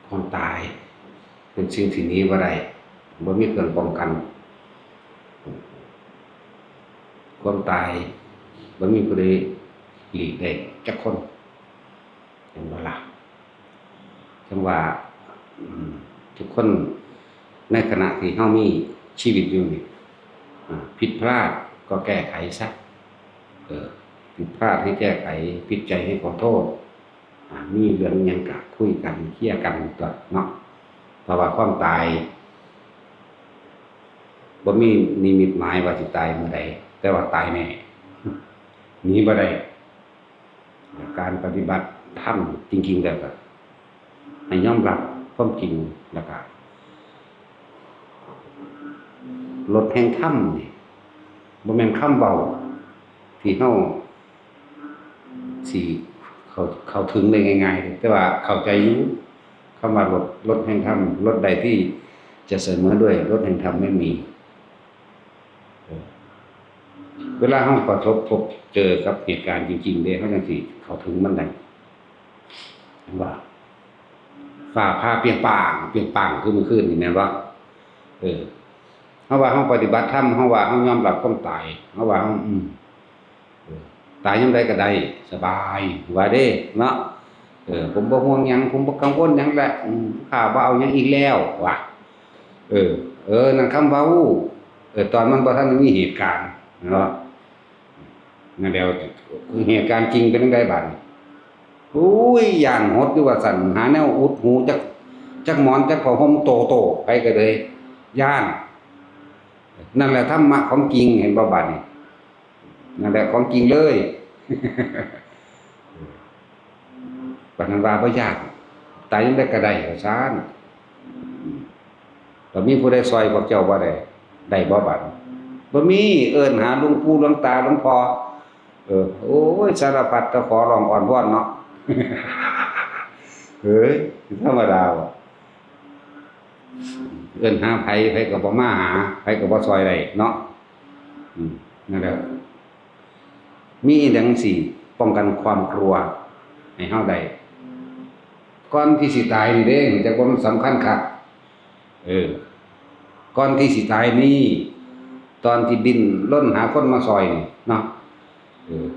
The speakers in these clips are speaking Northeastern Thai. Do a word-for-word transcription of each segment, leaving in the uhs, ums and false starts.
ความตายเป็นสิ่งที่หนีบ่ได้ บ่มีเครื่องป้องกัน ความตายบ่มีผู้ใดหลีกได้จักคน เห็นบ่ล่ะ จั่งว่า อืม ทุกคนในขณะที่เฮามีชีวิตอยู่นี่ อ่า ผิดพลาดก็แก้ไขซะ เออ ผิดพลาดให้แก้ไข ผิดใจให้ขอโทษ อ่า มีเรื่องอิหยังก็คุยกัน เคลียร์กันตั๊วเนาะ เพราะว่าความตาย บ่มีนิมิตหมายว่าสิตายเมื่อใด แต่ว่าตายแน่ หนีบ่ได้ การปฏิบัติธรรมจริงๆแล้วก็ให้ยอมรับความจริง แล้วก็รสแห่งธรรมนี่ บ่แม่นคำเว้าที่เฮาสิเข้า เข้าถึงได้ง่ายๆ แต่ว่าเข้าใจอยู่ คำว่ารส รสแห่งธรรม รสใดที่จะเสมอด้วยรสแห่งธรรมไม่มี เออ เวลาเฮาประสบพบเจอกับเหตุการณ์จริงๆเด้ เฮาจั่งสิเข้าถึงมันได้ เห็นบ่ ฟ้าผ่าเปรียงป้าง เปรียงป้าง คือมื้อคืนนี่แม่นบ่ เออ เฮาว่าเฮาปฏิบัติธรรม เฮาว่าเฮายอมรับความตาย เฮาว่าเฮา อืม เออ ตายยามใดก็ได้ สบาย ว่าเด้ เนาะ เออ ผมบ่ห่วงหยัง ผมบ่กังวลหยังแหละ อืม ข้าบ่เอาหยังอีกแล้ว ว่า เออ เออ นั่นคำเว้า เออ ตอนมันบ่ทันได้มีเหตุการณ์ เนาะ นั่นแหละ เหตุการณ์จริงเป็นจั่งใดบาดนี้ อุ้ย ย่านหดอยู่ว่าซั่น หาแนวอุดหู จัก จักหมอน จักผ้าห่มโตๆ ไปก็เลย ย้าน นั่นแหละธรรมะของจริง เห็นบ่บาดนี้ นั่นแหละของจริงเลย ปานนั้นว่าบ่ยาก ตายยามใดก็ได้ว่าซั่น บ่มีผู้ใดซ่อยพวกเจ้าบ่ได้ ได้บ่บัด บ่มี เอิ้นหาหลวงปู่หลวงตาหลวงพ่อ เออ โอ้ย สารพัดจะขอร้องอ้อนวอนเนาะ เฮ้ย ธรรมดาบ่ เอิ้นหาไผ ไผก็บ่มาหา ไผก็บ่ซ่อยได้เนาะ อืม นั่นแหละ มีอีหยังสิป้องกันความกลัวให้เฮาได้ ก่อนที่สิตายนี่เด้ จักว่ามันสำคัญคัก เออ ก่อนที่สิตายนี่ ตอนที่ดิ้นรนหาคนมาซ่อยนี่เนาะ เออ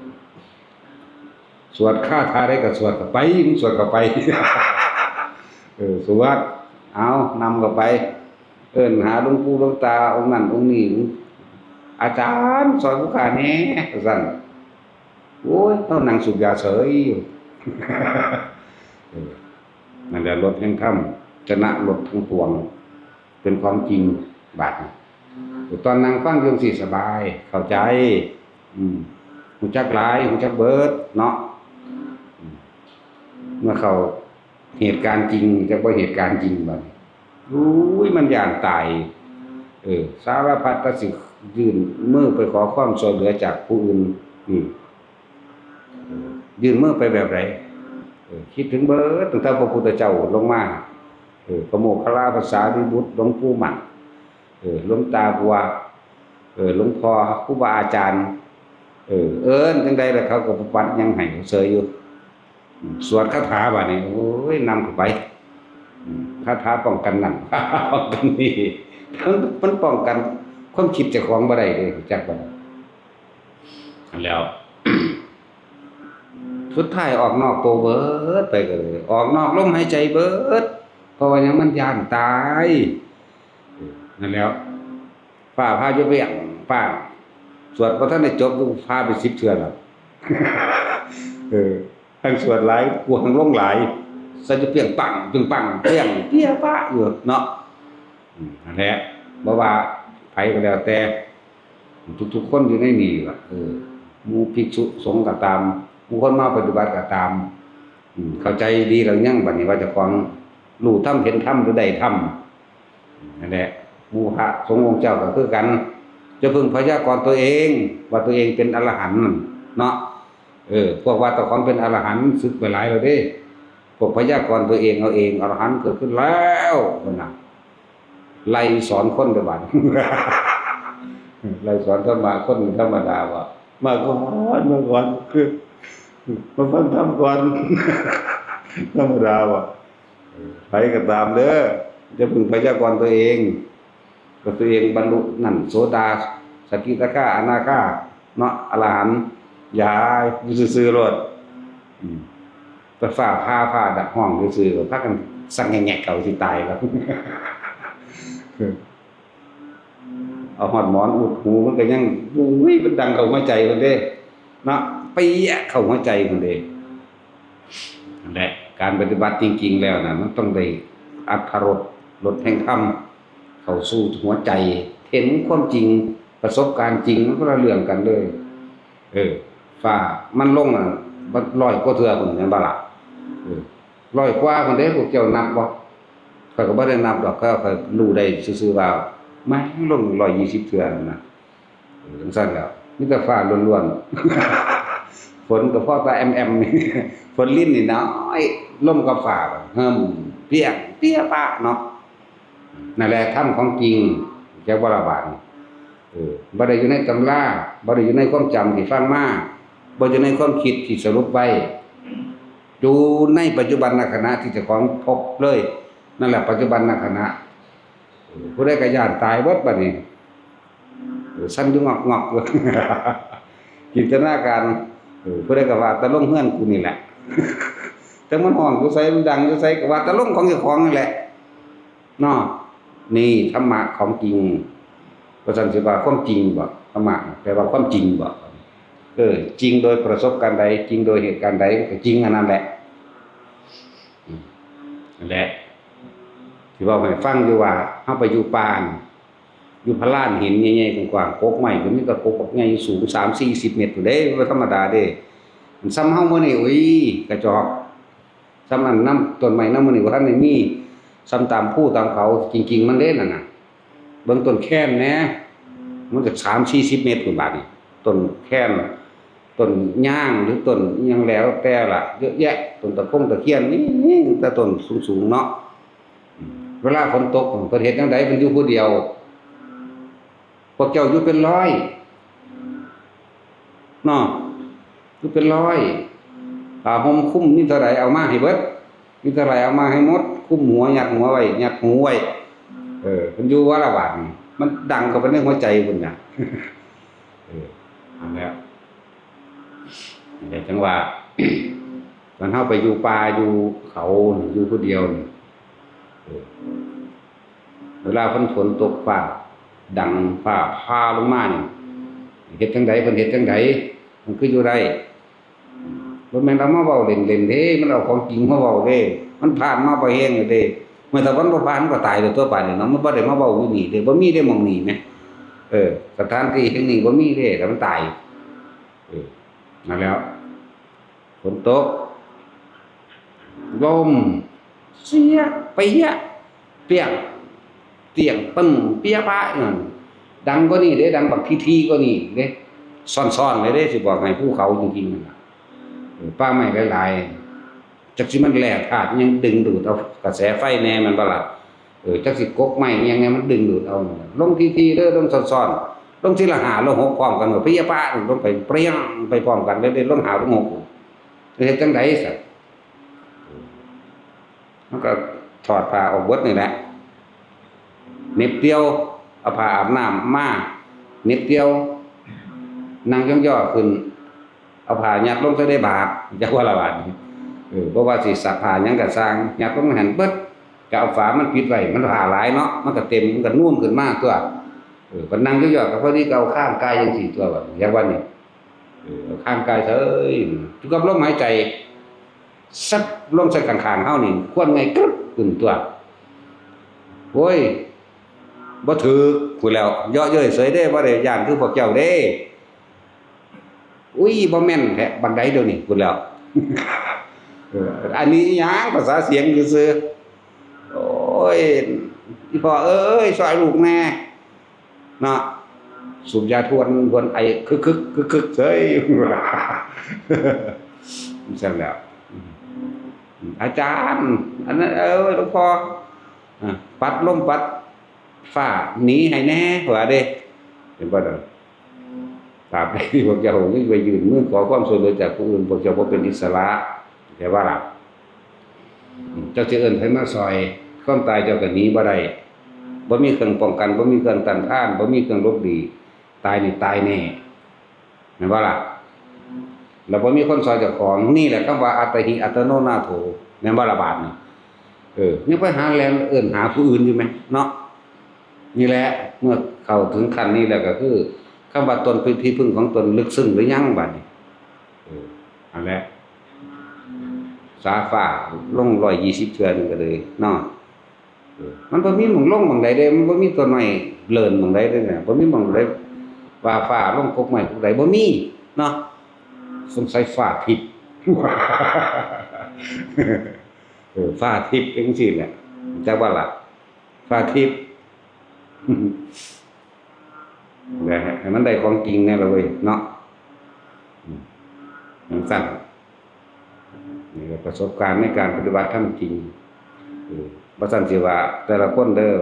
สวดคาถาใดก็สวดเข้าไป มึงสวดเข้าไป เออ สวด เอา นำเข้าไป เอิ้นหาหลวงปู่หลวงตาองค์นั้นองค์นี้ อาจารย์ซ่อยผู้ข้าแหน่ ว่าซั่น โอ้ย เฮานั่งสูบยาเฉยอยู่ เออ นั่นแหละรสแห่งธรรม ชนะรสทั้งปวง เป็นของจริง บาดนี้ ตอนนั่งฟังจั่งซี้สบาย เข้าใจ อืม ฮู้จักหลาย ฮู้จักเบิดเนาะ อืม เมื่อเข้าเหตุการณ์จริง จักบ่เหตุการณ์จริงบัดนี้ อุ้ย มันย้านตาย เออ สารพัดแต่สิยื่นมือไปขอความช่วยเหลือจากผู้อื่น นี่ เออ ยื่นมือไปแบบใด เออ คิดถึงเบิด ตั้งแต่พระพุทธเจ้าลงมา เออ พระโมคคัลลา พระสารีบุตร หลวงปู่มั่น เออ หลวงตาบัว เออ หลวงพ่อ ครูบาอาจารย์ เออ เอิ้นจั่งใดล่ะ เขาก็บ่ปัดหยังให้ เฉยอยู่ อืม สวดคาถาบาดนี้ โอ้ย นำเข้าไป อืม คาถาป้องกันนั่น ป้องกันนี่ มันป้องกันความคิดเจ้าของบ่ได้เด้ รู้จักบ่ แล้ว สุดท้ายออกนอกตัวเบิดไปก็เลย ออกนอกลมหายใจเบิด เพราะว่าหยัง มันย้านตาย นั่นแหล้ว ฟ้าผ่าอยู่เปรียงป้าง สวดบ่ทันได้จบ ฟ้าไปสิบเทื่อแล้ว เออ ทั้งสวดหลาย กลัวทั้งลงหลาย ใส่อยู่เปรียงปัง เปรียงปัง เปรียงเปี้ยปะอยู่เนาะ อืม นั่นแหละ บ่ว่าไผก็แล้วแต่ ทุกๆคนอยู่ในนี่ล่ะ เออ หมู่ภิกษุสงฆ์ก็ตาม หมู่คนมาปฏิบัติก็ตาม อืม เข้าใจดีแล้วยัง บัดนี้ว่าเจ้าของรู้ธรรมเห็นธรรมหรือได้ธรรม นั่นแหละ หมู่พระสงฆ์องค์เจ้าก็คือกัน จะพึงพยากรณ์ตัวเอง ว่าตัวเองเป็นอรหันต์นั่นเนาะ เออ พวกว่าเจ้าของเป็นอรหันต์ สึกไปหลายแล้วเด้ พวกพยากรณ์ตัวเองเอาเอง อรหันต์เกิดขึ้นแล้ว นั่นน่ะ ไล่สอนคนเด้อบาด ไล่สอนธรรมะคนธรรมดาว่า มาก่อน มาก่อน คือ มาฟังธรรมก่อน ธรรมดาว่า ไผก็ตามเด้อ อย่าเพิ่งพยากรณ์ตัวเอง ว่าตัวเองบรรลุนั่น โสดา สกิทาคา อนาคา เนาะ อรหันต์ อย่า อยู่ซื่อๆโลด อืม แต่ฟ้าผ่า ฟ้าดับห้องซื่อๆ พากันสั่งแงกๆ เขาสิตายแล้ว เอาฮอดหมอนอุดหูมันก็ยัง อุ้ย มันดังเข้าหัวใจพุ้นเด้ เนาะ เปี้ยะเข้าหัวใจพุ้นเด้ นั่นแหละ การปฏิบัติจริงๆแล้วนะ มันต้องได้อรรถรส รสแห่งธรรม เข้าสู่หัวใจ เห็นความจริง ประสบการณ์จริง มันคนละเรื่องกันเลย เออ ฟ้ามันลงน่ะ มันร้อยกว่าเทื่อพุ้น แม่นบ่ล่ะ เออ ร้อยกว่าพุ้นเด้ พวกเจ้านับบ่ ข้อยก็บ่ได้นับดอก ข้อย ข้อยรู้ได้ซื่อๆว่า แม่งลงร้อยยี่สิบเทื่อนั่นนะ เออ จั่งซั้นแหล้ว มีแต่ฟ้าล้วนๆ ฝนก็พอแต่แอมๆ นี่ ฝนรินนี่น้อย ลมกับฟ้าเฮิ่ม เปี้ยง เปี้ยปะเนาะ นั่นแหละธรรมของจริง จักบ่ล่ะบาดนี้ เออ บ่ได้อยู่ในตำรา บ่ได้อยู่ในความจำที่ฟังมา บ่อยู่ในความคิดที่สรุปไว้ อยู่ในปัจจุบันขณะที่เจ้าของพบเลย นั่นแหละปัจจุบันขณะ เออ ผู้ใดก็ย้านตายเบิดบัดนี้ เออ สั่นอยู่งอกๆอยู่ จินตนาการ เออ ผู้ใดก็ว่าแต่ลงเฮือนกูนี่แหละ แต่มันฮ้องอยู่ไส มันดังอยู่ไส ก็ว่าแต่ลงของเจ้าของนี่แหละ เนาะ นี่ธรรมะของจริง ว่าซั่นสิว่าความจริงบ่ ธรรมะแปลว่าความจริงบ่ เออ จริงโดยประสบการณ์ใด จริงโดยเหตุการณ์ใด มันก็จริงอันนั้นแหละ อืม นั่นแหละ ที่เว้าให้ฟังอยู่ว่า เฮาไปอยู่ป่าน่ะ อยู่พะลานหินใหญ่ๆ กว้างๆ กกไม้ก็มีแต่กกบักใหญ่สูงสามสี่สิบเมตรพู้นเด้ บ่ธรรมดาเด้ มันส่ำเฮามื้อนี้ อุ้ย กระจอก ส่ำอันนำต้นไม้นำมื้อนี้บ่ทันได้มี ส่ำตามภูตามเขา กิ่งๆ มันเด้นั่นน่ะ เบิ่งต้นแคนแหน่ มันก็สามสี่สิบเมตรพู้นบาดนี้ ต้นแคน ต้นยางหรือต้นอิหยังแล้วแต่ล่ะ เยอะแยะ ต้นตะคงตะเคียน นี่ แต่ต้นสูงๆ เนาะ เวลาฝนตก เพิ่นเฮ็ดจั่งใด เพิ่นอยู่ผู้เดียว พวกเจ้าอยู่เป็นร้อย เนาะ อยู่เป็นร้อย ผ้าห่มคลุมมีเท่าใดเอามาให้เบิด มีเท่าใดเอามาให้หมด คลุมหัว ยัดหัวไว้ ยัดหูไว้ เออ เพิ่นอยู่วาระบาดนี่ มันดังเข้าไปในหัวใจเพิ่นน่ะ เออ นั่นแหละ นั่นแหละจั่งว่า ตอนเฮาไปอยู่ป่าอยู่เขานี่ อยู่ผู้เดียวนี่ เออ เวลาฝน ฝนตกฟ้าดัง ฟ้าผ่าลงมานี่ เฮ็ดจั่งใด เพิ่นเฮ็ดจั่งใด มันคืออยู่ได้ บ่แม่นเอามาเว้าเล่นๆเด้ มันเอาของจริงมาเว้าเด้ มันผ่านมาบ่แฮงเด้ เมื่อตะวันบ่ผ่านมันก็ตายโดยทั่วไปนี่เนาะ มันบ่ได้มาเว้าอยู่นี่เด้ บ่มีเด้หม่องนี้แหม เออ สถานที่แห่งนี้บ่มีเด้ แต่มันตาย เออ นั่นแหล้ว ฝนตก ลม เสีย เปียะ เปียง เตี้ยง ตึ้ง เปียะปะอยู่นั่น ดังกว่านี้เด้ ดังบักทีๆกว่านี้เด้ ซ่อนๆเลยเด้ สิบอกให้ ภูเขาจริงๆนั่นน่ะ เออ ป่าไม้หลายๆ จักสิมันแร่ธาตุอิหยังดึงดูดเอากระแสไฟแหน่ แม่นบ่ล่ะ เออ จักสิกกไม้อิหยังแหน่ มันดึงดูดเอานั่นน่ะ ลงทีๆเด้อ ลงซ่อนๆ ลงทีละห้า ลงหกพร้อมกัน เออ เปียะปะ ลงไปเปรี้ยงไปพร้อมกันเลยเด้ ลงห้า ลงหก เฮ็ดจั่งใดซะ มันก็ถอดผ้าออกเบิดนี่แหละ เหน็บเตียว เอาผ้าอาบน้ำมา เหน็บเตียว นั่งย่อๆขึ้น เอาผ้ายัดลงใส่ในบาตร จักว่าละบาดนี้ เออ บ่ว่าสิซักผ้าหยังก็ซ่าง ยัดลงในหั้นเบิด ก็เอาฝามันปิดไว้ มันผ้าหลายเนาะ มันก็เต็ม มันก็นูนขึ้นมาตั๊ว เออ บัดนั่งย่อๆก็พอดีก็เอาคางก่ายจั่งซี้ตั๊ว บัดนี้ จักว่านี่ เออ เอาคางก่ายเฉย อยู่กับลมหายใจ สับลงใส่ข้างๆเฮานี่ ควันไงกรึบขึ้นตั๊ว โอ้ย บ่ถืกพู้นแหล้ว เยาะเย้ยเสยเด้ บ่ได้ย้านคือพวกเจ้าเด้ อุ้ย บ่แม่นแท้ บักใดเดี๋ยวนี้พู้นแหล้ว เออ อันนี้อิหยัง ภาษาเสียงซื่อๆ โอ้ย อีพ่อเอ้ย ซ่อยลูกแหน่ เนาะ สูบยาทวน ทวนไอ คึกๆ คึกๆเฉย ซั่นแหล้ว อาจารย์ อันนั้น เออ หลวงพ่อ อ่ะ ปัดลมปัดฟ้าหนีให้แหน่ ว่าเด้ เห็นบ่ล่ะ ตราบใดที่พวกเจ้ายังไปยื่นมือขอความช่วยเหลือจากผู้อื่น พวกเจ้าบ่เป็นอิสระ เข้าใจบ่ล่ะ อืม เจ้าสิเอิ้นไผมาซ่อย ความตายเจ้าก็หนีบ่ได้ บ่มีเครื่องป้องกัน บ่มีเครื่องต้านทาน บ่มีเครื่องหลบหลีก ตายนี่ตายแน่ แม่นบ่ล่ะ แล้วบ่มีคนซ่อยเจ้าของ นี่แหละคำว่าอัตตาหิอัตตโนนาโถ แม่นบ่ล่ะบาดนี้ เออ ยังไปหาแล่นเอิ้นหาผู้อื่นอยู่แหมเนาะ นี่แหละ เมื่อเข้าถึงขั้นนี้แล้วก็คือ คำว่าตนเป็นที่พึ่งของตนลึกซึ้งหรือยังบาดนี้ เออ อันแหละ สาฟ้าลงร้อยยี่สิบเทื่อหนึ่งก็เลยเนาะ เออ มันบ่มีหม่องลงหม่องใดเด้ มันบ่มีต้นไม้เลินหม่องใดเด้เนี่ย บ่มีหม่องใดว่าฟ้าลงกกไม้กกใด บ่มีเนาะ สงสัยฟ้าทิพย์ เออ ฟ้าทิพย์จังซี่แหละ จักว่าล่ะ ฟ้าทิพย์ นะฮะ ให้มันได้ของจริงแน่ละเว้ยเนาะ อืม จังซั่น นี่ก็ประสบการณ์ในการปฏิบัติธรรมจริง เออ บ่ซั้นสิว่าแต่ละคนเด้อ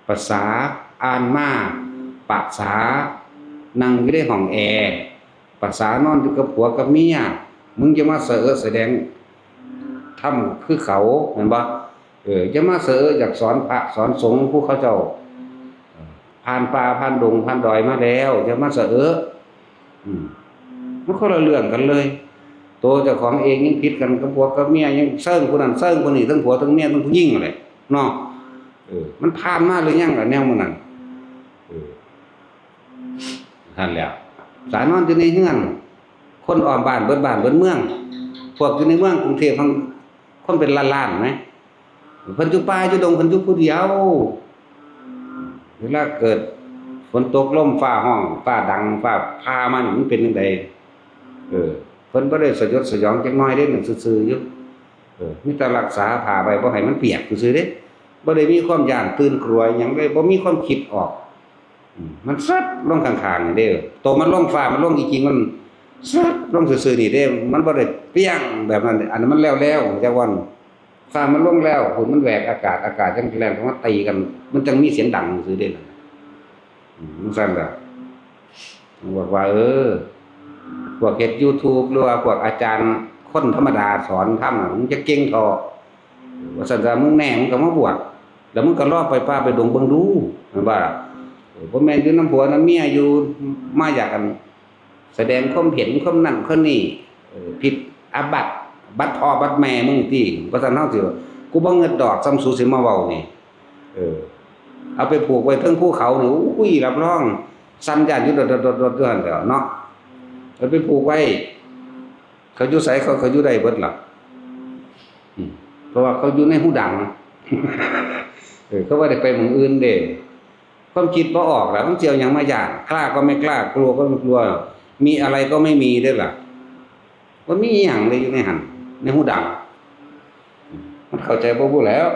ภาษาอ่านมา ภาษานั่งอยู่ในห้องแอร์ ภาษานอนอยู่กับผัวกับเมีย มึงอย่ามาสะเอิดแสดงธรรมคือเขา แม่นบ่ เออ อย่ามาสะเอิดอยากสอนพระสอนสงฆ์ผู้เขาเจ้า ผ่านป่าผ่านดงผ่านดอยมาแล้ว อย่ามาสะเอิด อืม มันคนละเรื่องกันเลย ตัวเจ้าของเองยังผิดกันกับผัวกับเมีย ยังเซิงผู้นั้นเซิงผู้นี้ ทั้งผัวทั้งเมียทั้งผู้หญิงนั่นแหละเนาะ เออ มันผ่านมาหรือยังล่ะแนวหมู่นั้น เออ นั่นแหละ สานอนอยู่ในเฮือน คนอ้อมบ้านเบิดบ้านเบิดเมือง พวกอยู่ในเมืองกรุงเทพฯ คนเป็นล้านๆ ไหม เพิ่นอยู่ป่าอยู่ดง เพิ่นอยู่ผู้เดียว เวลาเกิดฝนตกลมฟ้าฮ้อง ฟ้าดัง ฟ้าผ่ามานี่ มันเป็นจั่งใด เออ เพิ่นบ่ได้สยดสยองจักหน่อยเด้ นั่งซื่อๆ อยู่ เออ มีแต่รักษาผ้าไว้บ่ให้มันเปียกซื่อๆ เด้ บ่ได้มีความย้านตื่นกลัวอิหยังเลย บ่มีความคิดออก อืม มันซัดลงข้างๆ นี่เด้อ โตมันลงฟ้า มันลงอีจริง มันซัดลงซื่อๆ นี่เด้ มันบ่ได้เปี้ยงแบบนั้น อันนั้นมันแล้วๆ จักวัน ฟ้ามันลงแล้ว ฝนมันแหวกอากาศ อากาศจั่งแล่นเข้ามาตีกัน มันจั่งมีเสียงดังซื่อเด้นั่นน่ะ อืม จั่งซั้นล่ะ บอกว่า เออ พวกเฮ็ดยูทูบ หรือว่าพวกอาจารย์คนธรรมดาสอนธรรมน่ะ มึงจะเก่งเถาะ ว่าซั่นซะ มึงแน่ มึงก็มาบวช แล้วมึงก็ลองไปป่าไปดงเบิ่งดู แม่นบ่ล่ะ เออ บ่แม่นอยู่นำผัวนำเมียอยู่ มาอยากอัน แสดงความเห็นความนั่นความนี่ เออ ผิดอาบัติ บัดพ่อบัดแม่มึงติ ว่าซั่นเฮาสิว่า กูบ่เงิดดอก ส่ำสูสิมาเว้านี่ เออ เอาไปผูกไว้เทิงภูเขานี่ อุ้ย รับรอง สั่นย่านอยู่ดดๆๆๆ อยู่หั่นแหล้วเนาะ เอาไปผูกไว้ เขาอยู่ไสเขา เขาอยู่ได้เบิดล่ะ อืม เพราะว่าเขาอยู่ในฮูดัง เออ เขาบ่ได้ไปหม่องอื่นเด้ ความคิดบ่ออกล่ะ มันสิเอาหยังมาย้าน กล้าก็ไม่กล้า กลัวก็ไม่กลัว มีอะไรก็ไม่มีเด้อล่ะ บ่มีอิหยังเลยอยู่ในหั่น ในฮูดัง มันเข้าใจบ่บุแหล้ว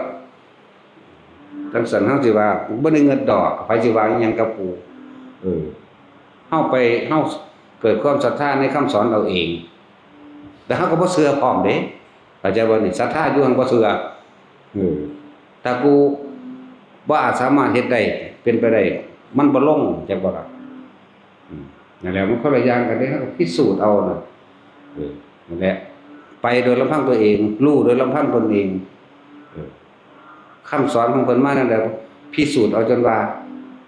จั่งซั้นเฮาสิว่า บ่ได้เงิดดอก ไผสิว่าอิหยังกับกู เออ เฮาไป เฮาเกิดความศรัทธาในคำสอนเอาเอง แต่เฮาก็บ่เชื่อพร้อมเด้ เข้าใจบ่นี่ ศรัทธาอยู่หั่นบ่เชื่อ เออ ถ้ากูบ่อาจสามารถเฮ็ดได้ เป็นไปได้ มันบ่ลง จักบ่ล่ะ อืม นั่นแหละ มันคนละอย่างกันเด้ เฮาก็พิสูจน์เอาน่ะ เออ นั่นแหละ ไปโดยลำพังตัวเอง รู้โดยลำพังตนเอง เออ คำสอนของเพิ่นมาแนวใด พิสูจน์เอาจนว่า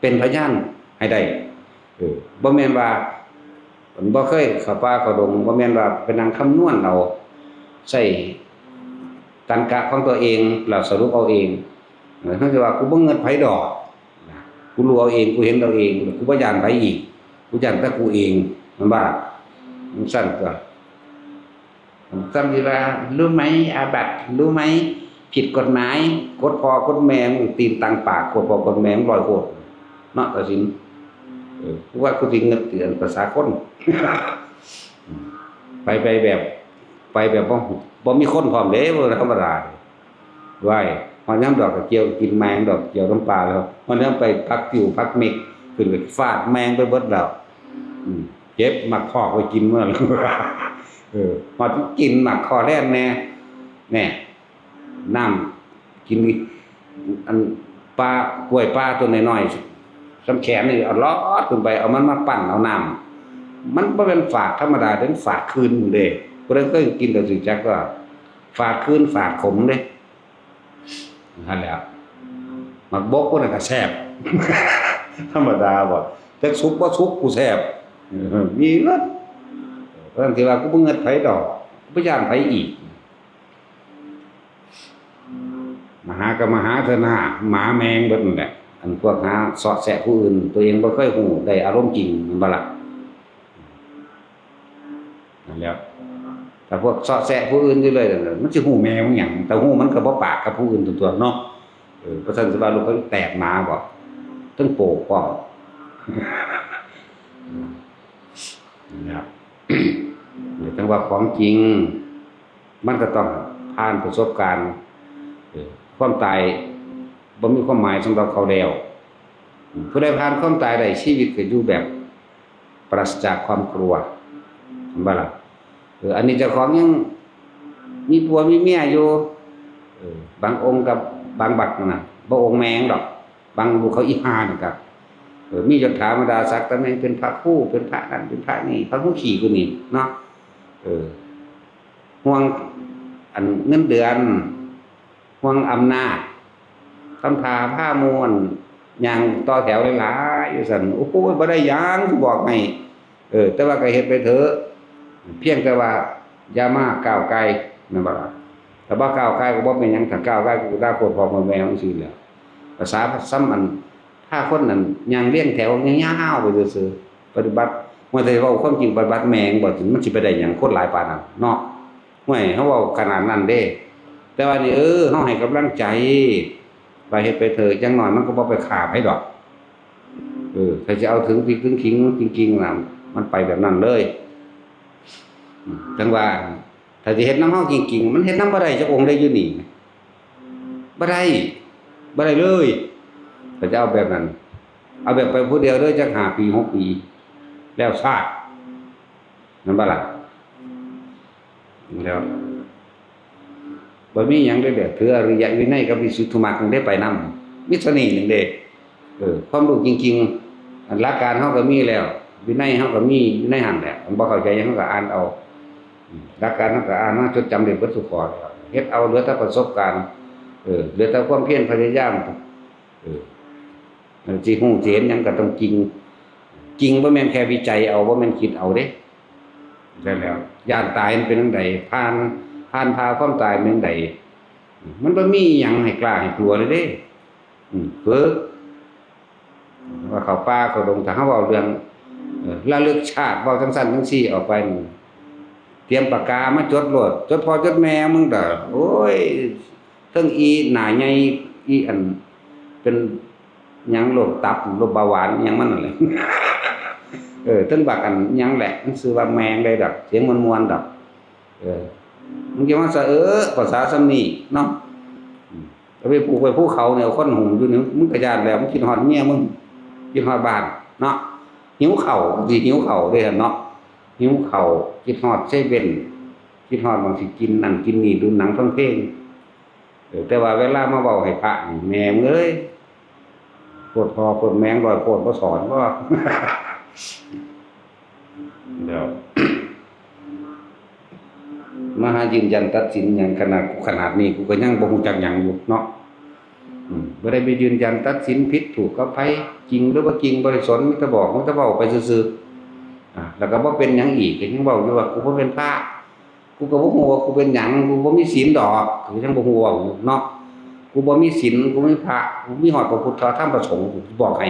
เป็นพยานให้ได้ เออ บ่แม่นว่า บ่เคยเข้าป่าเข้าดง บ่แม่นว่าไปนั่งคำนวณเอา ใช้ตรรกะของตัวเอง แล้วสรุปเอาเอง เออ เฮาสิว่า กูบ่เงิดไผดอก นะ กูรู้เอาเอง กูเห็นเอาเอง กูบ่ย้านไผอีก กูย้านแต่กูเอง แม่นบ่ล่ะ จั่งซั้นตั๊ว ซ้ำสิว่า รู้ไหม อาบัติ รู้ไหม ผิดกฎหมาย กดพ่อกดแม่มึง ตีนตังปาก กดพ่อกดแม่มึง ร้อยโคตร เนาะ ตัดสิน เออ กูว่ากูสิเงิดเตือนภาษาคน ไป ไปแบบ ไปแบบบ่ บ่มีคนพร้อมเด้ บ่ธรรมดา ว้าย ฮอดยามดอกกระเจียว กินแมงดอกกระเจียวน้ำปลาแล้ว ฮอดยามไปผักติ้วผักเม็ก ขึ้นไปฟาดแมงไปเบิดแล้ว อืม เก็บหมากคอกไว้กินเมื่อ เออ ฮอดกินหมากคอแล่นแน่ แน่ น้ำ กิน อัน ปลา กล้วยปลาตัวน้อยๆ ส่ำแขนนี่ เอาลอดขึ้นไป เอามันมาปั้นเอาน้ำ มันบ่แม่นฝาดธรรมดาเด้ ฝาดคืนเด้ ผู้ใดเคยกินก็สิจักว่า ฝาดคืน ฝาดขมเด้ นั่นแหละ หมากบกพวกนั้นก็แซ่บ ธรรมดาบ่ แต่สุกบ่สุกกูแซ่บ เออ มีเงิน เพราะฉะนั้นที่ว่ากูบ่เงินไผดอก บ่ย้านไผอีก มาหาก็มาหาเถอะนะ หมาแมงเบิดนั่นแหละ อันพวกหาเสาะแสะผู้อื่น ตัวเองบ่เคยฮู้ ได้อารมณ์จริง แม่นบ่ล่ะ นั่นแหละ ถ้าพวกเสาะแสะผู้อื่นอยู่เลย มันสิฮู้แม่มันหยัง แต่ฮู้มันก็บ่ปากกับผู้อื่นตัวๆ เนาะ เออ เพราะฉะนั้นสิว่าลูกเขาแตกหมาบ่ ทั้งโปกพร้อม นะครับ หรือทั้งว่าของจริง มันก็ต้องผ่านประสบการณ์ เออ ความตายบ่มีความหมายสำหรับเขาแล้ว ผู้ใดผ่านความตายได้ ชีวิตก็อยู่แบบปราศจากความกลัว เห็นบ่ล่ะ เออ อันนี้เจ้าของยังมีผัวมีเมียอยู่ เออ บางองค์กับบางบักนั่นน่ะ บ่องค์แมงดอก บางลูกเขาอีห่านี่ครับ เออ มียศถาบรรดาศักดิ์ตำแหน่งเป็นพระครู เป็นพระนั่น เป็นพระนี่ พระครูขี่กูนี่เนาะ เออ ห่วงอันเงินเดือน ห่วงอำนาจ ทำท่าพาหมู่อันย่างต่อแถวหลายๆ อยู่ซั่น โอ้โห บ่ได้หยัง สิบอกให้ เออ แต่ว่าก็เฮ็ดไปเถอะ เพียงแต่ว่าอย่ามาก้าวไก่ แม่นบ่ล่ะ ถ้าบ่ก้าวไก่ก็บ่เป็นหยัง ถ้าก้าวไก่กูด่าโคตรพ่อโคตรแม่จังซี่แหละ ภาษาซ้ำอัน พาคนนั้นย่างเรียงแถวยาวๆ ไปซื่อๆ ปฏิบัติ ว่าแต่เว้าความจริง ปฏิบัติแม่งบ่ มันสิไปได้หยัง คนหลายปานนั้นเนาะ ห่วย เฮาเว้าขนาดนั้นเด้ แต่ว่านี่ เออ เฮาให้กำลังใจ ว่าเฮ็ดไปเถอะ อย่างน้อยมันก็บ่ไปฆ่าไผดอก เออ ถ้าจะเอาถึงพริกถึงขิงจริงๆ น่ะ มันไปแบบนั้นเลย อืม จั่งว่า ถ้าสิเฮ็ดนำเฮาจริงๆ มันเฮ็ดนำบ่ได้จักองค์เด้อยู่นี่ บ่ได้ บ่ได้เลย ถ้าจะเอาแบบนั้น เอาแบบไปผู้เดียวเด้อ จักห้าปี หกปี แล้วซาด แม่นบ่ล่ะ แล้ว บ่มีหยังเด้อ แบบถืออริยวินัยกับวิสุทธิมรรคจั่งได้ไปนำ มีเท่านี้หนึ่งเด้ เออ ความรู้จริงๆ อันหลักการเฮาก็มีแล้ว วินัยเฮาก็มีอยู่ในหั่นแหละ อันบ่เข้าใจหยังเฮาก็อ่านเอา อืม หลักการเฮาก็อ่านมาจดจำได้เบิดทุกข้อแล้ว เฮ็ดเอาเหลือแต่ประสบการณ์ เออ เหลือแต่ความเพียรพยายาม เออ มันสิฮู้สิเห็นหยังก็ต้องจริง จริงบ่แม่นแค่วิจัยเอา บ่แม่นคิดเอาเด้ ใช่แล้ว ย้านตายมันเป็นจั่งใด ผ่าน ผ่านผ่าความตายเป็นจั่งใด มันบ่มีหยังให้กล้าให้กลัวเลยเด้ อืม ฝึก ว่าเข้าป่าเข้าดง ถ้าเฮาเว้าเรื่อง เอ่อ ระลึกชาติ เว้าจั่งซั้นจั่งซี้ออกไปนี่ เตรียมปากกามาจดโลด จดพ่อจดแม่มึงเด้อ โอ้ย เทิงอีหน้าใหญ่ อีอัน เป็นหยังโรคตับ โรคเบาหวาน อิหยังมันนั่นแหละ เออ เทิงบักอันหยังแหละ มันชื่อว่าแมงได้ดอก เสียงม่วนๆดอก เออ มึงจะมาสะเออภาษาส่ำนี้เนาะ อืม เอาไปปลูกไว้ภูเขาเนี่ย คนหุงอยู่นี่ มึงก็ย้านแล้ว มึงคิดฮอดเมียมึง คิดฮอดบ้านเนาะ หิวข้าว สิหิวข้าวเด้เนาะ หิวข้าว คิดฮอดเซเว่น คิดฮอดหม่องสิกินนั่นกินนี่ ดูหนังฟังเพลง เออ แต่ว่าเวลามาเว้าให้พระนี่ แม่มึงเอ้ย โคตรพ่อโคตรแม่ง ร้อยโคตรบ่สอนบ่ เดี๋ยว มาหายืนยันตัดสินหยัง ขนาดกูขนาดนี้ กูก็ยังบ่ฮู้จักหยังอยู่เนาะ อืม บ่ได้ไปยืนยันตัดสินผิดถูกกับไผ จริงหรือบ่จริง บ่ได้สน มีแต่บอก มีแต่เว้าไปซื่อๆ อ่ะ แล้วก็บ่เป็นหยังอีก ก็ยังเว้าอยู่ว่า กูบ่เป็นพระ กูก็บ่ฮู้ว่ากูเป็นหยัง กูบ่มีศีลดอก กูยังบ่ฮู้เว้าอยู่เนาะ กูบ่มีศีล กูมีพระ กูมีฮอดพระพุทธพระธรรมพระสงฆ์ กูบอกให้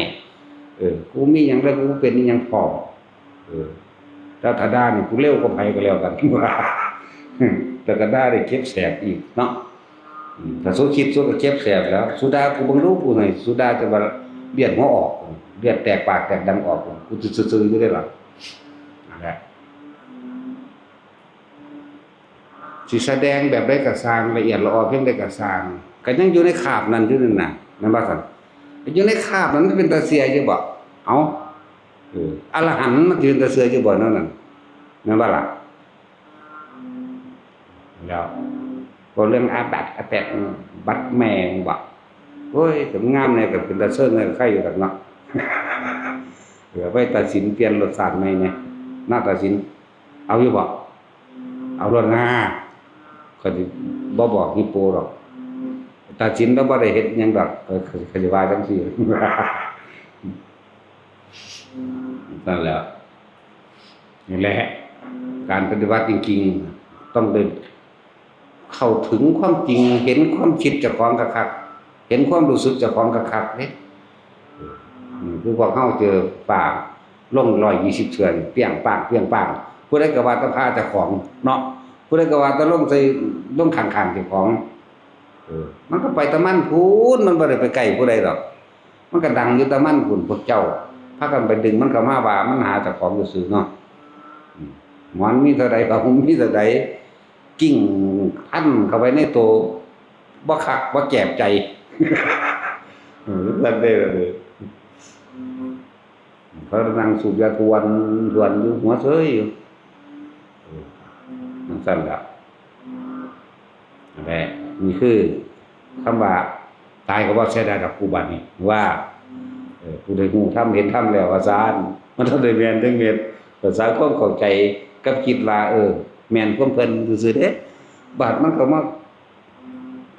เออ กูมีหยังแล้ว กูบ่เป็นอิหยังพร้อม เออ แต่ถ้าด่านี่ กูเร็วกว่าไผก็แล้วกัน แต่ก็ด่าได้เจ็บแสบอีกเนาะ อืม ถ้าสู้คิดสู้ก็เจ็บแสบแล้ว สู้ด่ากูเบิ่งดู กูให้สู้ด่าจนว่าเลือดหัวออก เลือดแตกปากแตกดังออก กูซื่อๆอยู่ได้ล่ะ นั่นแหละ สิแสดงแบบใดก็ซ่าง ละเอียดละออเพียงใดก็ซ่าง ก็ยังอยู่ในคาบนั้นอยู่นั่นน่ะ แม่นบ่ซั่น อยู่ในคาบนั้นมันเป็นตาเชื่ออยู่บ่ เอ้า เออ อรหันต์มันสิเป็นตาเชื่ออยู่บ่แนวนั้น แม่นบ่ล่ะ แล้ว บ่เรื่องอาบัติอาแปด บัดแม่งบ่ โอ้ย ก็งามแน่ ก็เป็นตาเชื่อแน่ ก็ใครอยู่ดอกเนาะ เออ ไปตัดสินเปลี่ยนรสชาติใหม่แน่ หน้าตัดสิน เอาอยู่บ่ เอาโลดนะ ข้อยสิบ่บอกฮิปโปดอก ข้อย ตัดสินแล้วบ่ได้เฮ็ดหยังดอก เออ เขาจะว่าจังซี่ นั่นแหละ นี่แหละ การปฏิบัติจริงๆ ต้องได้เข้าถึงความจริง เห็นความคิดเจ้าของคักๆ เห็นความรู้สึกเจ้าของคักๆ เด้ อืม คือพวกเฮาเจอฟ้าลงร้อยยี่สิบเทื่อนี่ เปรี้ยงป้าง เปรี้ยงป้าง ผู้ใดก็ว่าแต่พระเจ้าของเนาะ ผู้ใดก็ว่าแต่ลงใส่ ลงข้างๆ เจ้าของ เออ มันก็ไปแต่มันพู้น มันบ่ได้ไปใกล้ผู้ใดดอก มันก็ดังอยู่แต่มันพู้น พวกเจ้าพากันไปดึงมันเข้ามาว่ามันหาเจ้าของซื่อๆ เนาะ อืม หมอนมีเท่าใด ผ้าห่มมีเท่าใด กิ่งพันเข้าไปในโต บ่คัก บ่แจบใจ เออ นั่นเด้อ เขานั่งสูบยาทวน ทวนอยู่ หัวเซยอยู่ เออ จั่งซั้นล่ะ นั่นแหละ นี่คือคำว่า ตายก็บ่เสียดายดอกกูบัดนี้ ว่า เออ ผู้ได้ฮู้ธรรมเห็นธรรมแล้ว ว่าซั่น มันต้องได้แม่นถึงเม็ด ภาษาความเข้าใจกับคิดว่า เออ แม่นความเพิ่นซื่อๆ เด้ บาดมันก็มา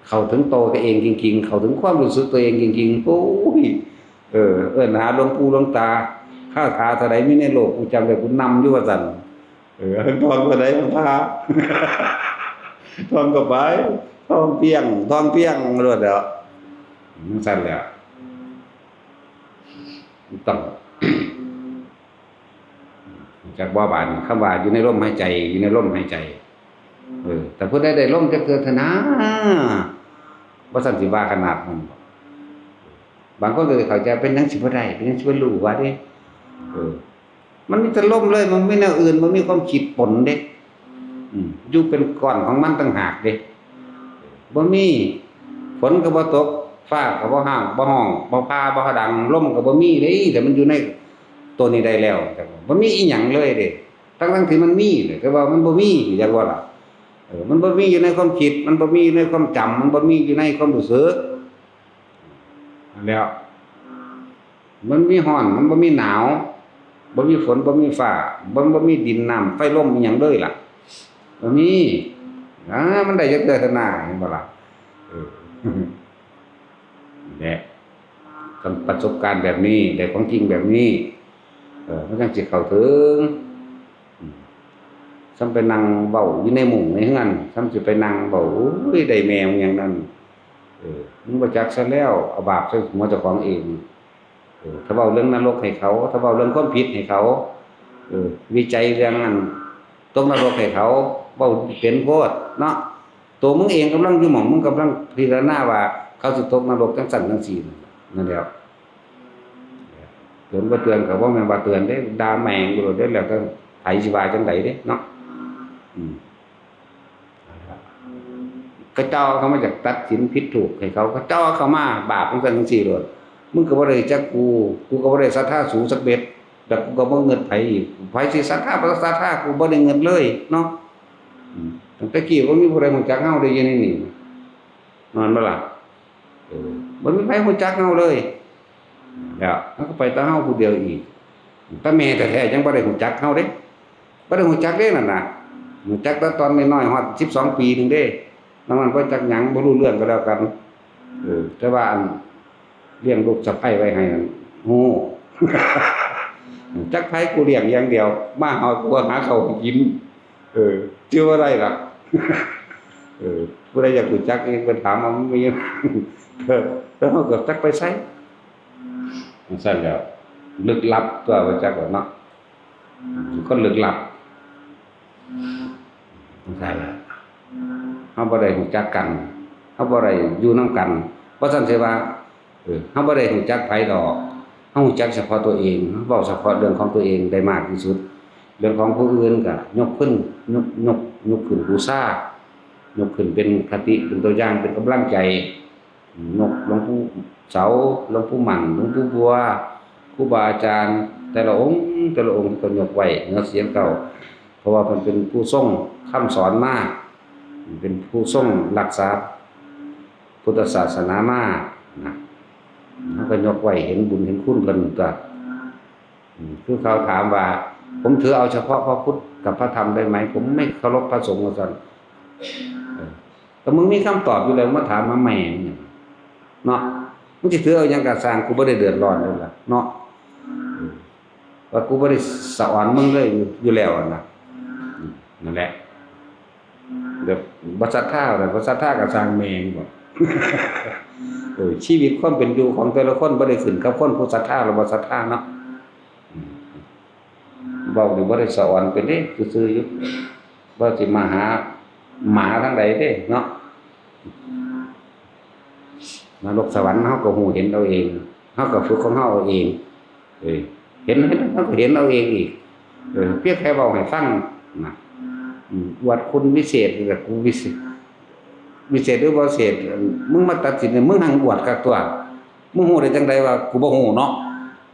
เข้าถึงตัวเองจริงๆ เข้าถึงความรู้สึกตัวเองจริงๆ โอ้ย เออ เอิ้นหาหลวงปู่หลวงตา คาถาเท่าใดมีในโลก กูจำได้ กูนำอยู่ ว่าซั่น เออ ท่องเท่าใดมันพา ท่องเข้าไป ท่องเปี้ยง ท่องเปี้ยงโลดแหล้ว จั่งซั้นแหละ ต้อง จักบ่บาดนี้ คำว่าอยู่ในลมหายใจ อยู่ในลมหายใจ เออ แต่ผู้ใดได้ลมจักเทื่อเถอะนะ บ่ซั้นสิว่าขนาดนั้นบ่ บางคนก็เข้าใจ เป็นหยังสิบ่ได้ เป็นหยังสิบ่รู้ว่าเด้ เออ มันมีแต่ลมเลย มันบ่มีแนวอื่น บ่มีความคิดปนเด้ อืม อยู่เป็นก้อนของมันต่างหากเด้ บ่มี ฝนก็บ่ตก ฟ้าก็บ่ฮ้าง บ่ฮ้อง บ่ผ่า บ่ดัง ลมก็บ่มีเด้ แต่มันอยู่ในตัวนี้ได้แล้ว แต่บ่มีอีหยังเลยเด้ ทั้งๆที่มันมีเลย แต่ว่ามันบ่มี จักว่าล่ะ เออ มันบ่มีอยู่ในความคิด มันบ่มีอยู่ในความจำ มันบ่มีอยู่ในความรู้สึก นั่นแหล้ว มันมีฮ้อน มันบ่มีหนาว บ่มีฝน บ่มีฟ้า มันบ่มีดินน้ำไฟลมอีหยังเลยล่ะ บ่มี อ่า มันได้จักเทื่อเถอะนะ เห็นบ่ล่ะ เออ นี่แหละ ต้องประสบการณ์แบบนี้ ได้ของจริงแบบนี้ เออ มันจั่งสิเข้าถึง อืม ซ้ำไปนั่งเว้าอยู่ในมุ้งในเฮือน ซ้ำสิไปนั่งเว้า โอ้ย ได้แม่มึงอย่างนั้น เออ มึงบ่จักซะแล้ว เอาบาปใส่หัวเจ้าของเอง เออ ถ้าเว้าเรื่องนรกให้เขา ถ้าเว้าเรื่องความผิดให้เขา เออ วิจัยเรื่องอันตกนรกให้เขา เว้าเป็นโพดเนาะ ตัวมึงเองกำลังอยู่หม่อง มึงกำลังพิจารณาว่าเขาสิตกนรกจั่งซั้นจั่งซี้ นั่นแหละ เตือนบ่เตือนก็บ่แม่นว่าเตือนเด้ ด่าแม่งอยู่โลดเด้ แล้วแต่ไผสิว่าจั่งใดเด้เนาะ อืม เขาเจ้าเขามาอยากตัดสินผิดถูกให้เขา เขาเจ้าเขามาบาปจั่งซั้นจั่งซี้โลด มึงก็บ่ได้จักกู กูก็บ่ได้ศรัทธาสูงสักเม็ด แล้วกูก็บ่เงิดไผอีก ไผสิศรัทธาบ่ศรัทธา กูบ่ได้เงิดเลยเนาะ อืม ตั้งแต่กี้บ่มีผู้ใดรู้จักเฮาได้อยู่ในนี่ แม่นบ่ล่ะ เออ บ่มีไผรู้จักเฮาเลย แล้วมันก็ไปแต่เฮาผู้เดียวอีก แต่แม่แท้ๆยังบ่ได้รู้จักเฮาเด้ บ่ได้รู้จักเด้นั่นน่ะ รู้จักแต่ตอนน้อยๆ ฮอดสิบสองปีหนึ่งเด้ นอกนั้นบ่จักหยัง บ่รู้เรื่องก็แล้วกัน เออ แต่ว่าอันเลี้ยงลูกสะใภ้ไว้ให้นั่น โอ้ จักไผกูเลี้ยงอย่างเดียว มาหากูหาข้าวให้กิน เออ ชื่อว่าได้ล่ะ เออ ผู้ใดอยากรู้จักเองไปถามเอา มันมี เออ แล้วเฮาก็จักไปไส จั่งซั้นแหล้ว ลึกลับตัว บ่จักดอกเนาะ คนลึกลับ จั่งซั้นแหละ เฮาบ่ได้รู้จักกัน เฮาบ่ได้อยู่นำกัน บ่ซั้นสิว่า เออ เฮาบ่ได้รู้จักไผดอก เฮารู้จักเฉพาะตัวเอง เฮาเว้าเฉพาะเรื่องของตัวเองได้มากที่สุด เรื่องของผู้อื่นก็ยกขึ้น ยก ยก ยกขึ้นบูชา ยกขึ้นเป็นคติ เป็นตัวอย่าง เป็นกำลังใจ ยกหลวงปู่เสา หลวงปู่หมั่น หลวงปู่บัว ครูบาอาจารย์ แต่ละองค์ แต่ละองค์ก็ยกไว้เหนือเสียงเก้า เพราะว่าเพิ่นเป็นผู้ทรงคำสอนมา เป็นผู้ทรงรักษาพุทธศาสนามานะ เฮาก็ยกไว้ เห็นบุญเห็นคุณเพิ่นก็ อืม คือเขาถามว่า ผมถือเอาเฉพาะพระพุทธกับพระธรรมได้ไหม ผมไม่เคารพพระสงฆ์ ว่าซั่น เออ แต่มึงมีคำตอบอยู่แล้ว มาถามมาแม่งหยัง เนาะ มึงสิถือเอาหยังกะซ่าง กูบ่ได้เดือดร้อนเลยล่ะเนาะ เออ ว่ากูบ่ได้สะออนมึงเลยอยู่ อยู่แล้วอะนะ อืม นั่นแหละ แบบบ่ศรัทธา แบบบ่ศรัทธากะซ่างแม่งบ่ เออ ชีวิตความเป็นอยู่ของแต่ละคนบ่ได้ขึ้นกับคนผู้ศรัทธาหรือบ่ศรัทธาเนาะ อืม เว้านี่บ่ได้สะออนเป็นเด้ ซื่อๆอยู่ บ่สิมาหาหมาทางใดเด้เนาะ นรกสวรรค์เฮาก็ฮู้เห็นเอาเอง เฮาก็ฝึกของเฮาเอาเอง เออ เห็น เห็น เฮาก็เห็นเอาเองอีก เออ เพียงแค่เว้าให้ฟังนะ อืม อวดคุณวิเศษ แบบกูวิเศษ วิเศษหรือบ่วิเศษ มึงมาตัดสินเนี่ย มึงหังอวดคักตัว มึงฮู้ได้จั่งใดว่ากูบ่ฮู้เนาะ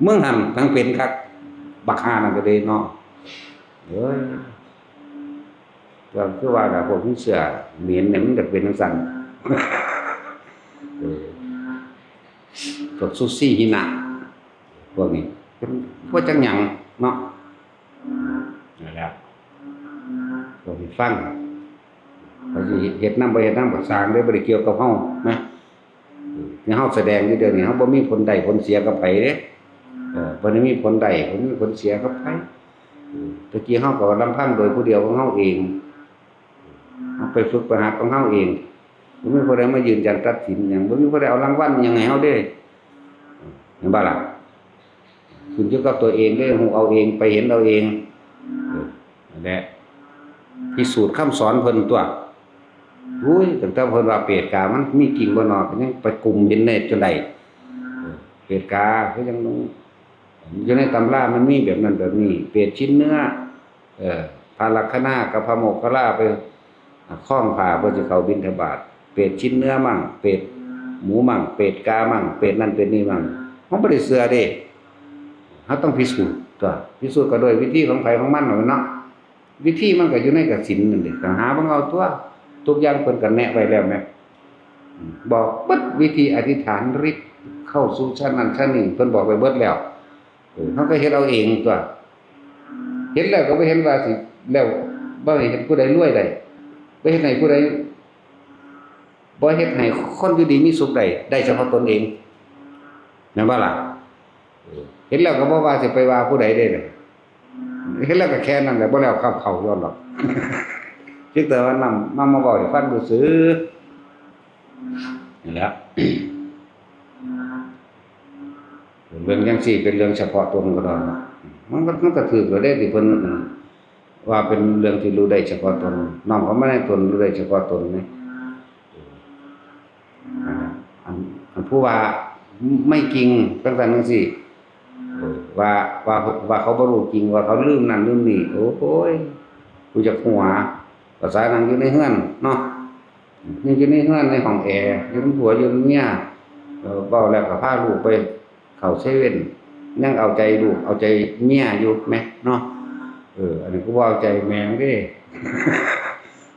มึงหันทั้งเป็นคัก บักห่านั่นก็เลยเนาะ เอ้ย ก็คือว่าล่ะ พวกมีเสื้อเหม็นเนี่ย มันก็เป็นจั่งซั้น เออ พวกซูซี่หินะ พวกนี้ เป็นพวกจั่งหยังเนาะ นั่นแหละ พวกนี้ฟัง เขาสิเฮ็ดนำบ่เฮ็ดนำก็ซ่างเด้ บ่ได้เกี่ยวกับเฮานะ เออ ที่เฮาแสดงอยู่เดี๋ยวนี้ เฮาบ่มีผลได้ผลเสียกับไผเด้ เออ บ่ได้มีผลได้ บ่มีผลเสียกับไผ เออ ตะกี้เฮาก็ลำพังโดยผู้เดียวของเฮาเอง เฮาไปฝึกไปหัดของเฮาเอง บ่มีผู้ใดมายืนยันตัดสินหยัง บ่มีผู้ใดเอารางวัลหยังให้เฮาเด้ เห็นบ่ล่ะ ขึ้นอยู่กับตัวเองเด้ ฮู้เอาเอง ไปเห็นเอาเอง เออ นั่นแหละ พิสูจน์คำสอนเพิ่นตั๊ว อุ้ย ตั้งแต่เพิ่นว่าเปรตกามันมีจริงบ่น้อ ก็ยังไปกุมเห็นได้จนได้ เออ เปรตกาคือยัง อยู่ในตำรามันมีแบบนั้นแบบนี้ เปรตชิ้นเนื้อ เออ พระลักขณากับพระโมคคัลลาไปคล้องผ้าเพื่อสิเข้าบิณฑบาต เปรตชิ้นเนื้อมั่ง เปรตหมูมั่ง เปรตกามั่ง เปรตนั่นเปรตนี่มั่ง เฮาบ่ได้เชื่อเด้ เฮาต้องพิสูจน์ตั๊ว พิสูจน์ก็โดยวิธีของไผของมันนั่นแหละเนาะ วิธีมันก็อยู่ในกสิณนั่นเด้ ก็หาเบิ่งเอาตั๊ว ทุกอย่างเพิ่นก็แนะไว้แล้วแหม อืม บอกเบิดวิธีอธิษฐานฤทธิ์เข้าสู่ชั้นนั้นชั้นนี้ เพิ่นบอกไว้เบิดแล้ว เออ เฮาก็เฮ็ดเอาเองตั๊ว เฮ็ดแล้วก็บ่เห็นว่าสิ แล้วบ่ให้เฮ็ดผู้ใดรวยได้ บ่เฮ็ดให้ผู้ใด บ่เฮ็ดให้คนอยู่ดีมีสุขได้ ได้เฉพาะตนเอง แม่นบ่ล่ะ? เออ เฮ็ดแล้วก็บ่ว่าสิไปว่าผู้ใดเด้ เฮ็ดแล้วก็แค่นั้นแหละ บ่แล้วกับเขาย้อนดอก เพียงแต่ว่านำ นำมาเว้าให้ฟังซื่อๆ นี่แหละ เรื่องจั่งซี้เป็นเรื่องเฉพาะตนก็ได้ มันก็ มันก็ถูกแล้วเด้ที่เพิ่นว่าเป็นเรื่องที่รู้ได้เฉพาะตน น้อมเข้ามาในตนรู้ได้เฉพาะตนนี่ อัน อันผู้ว่าไม่จริงจั่งซั้นจั่งซี้ เออ ว่า ว่า ว่าเขาบ่รู้จริง ว่าเขาลืมนั่นลืมนี่ โอ้ย กูอยากหัว ภาษานั่งอยู่ในเฮือนเนาะ นี่อยู่ในเฮือนในห้องแอร์ อยู่นำผัวอยู่นำเมีย เออ เว้าแล้วก็พาลูกไปเข้าเซเว่น ยังเอาใจลูกเอาใจเมียอยู่แหมเนาะ เออ อันนี้กูบ่เอาใจแม่งเด้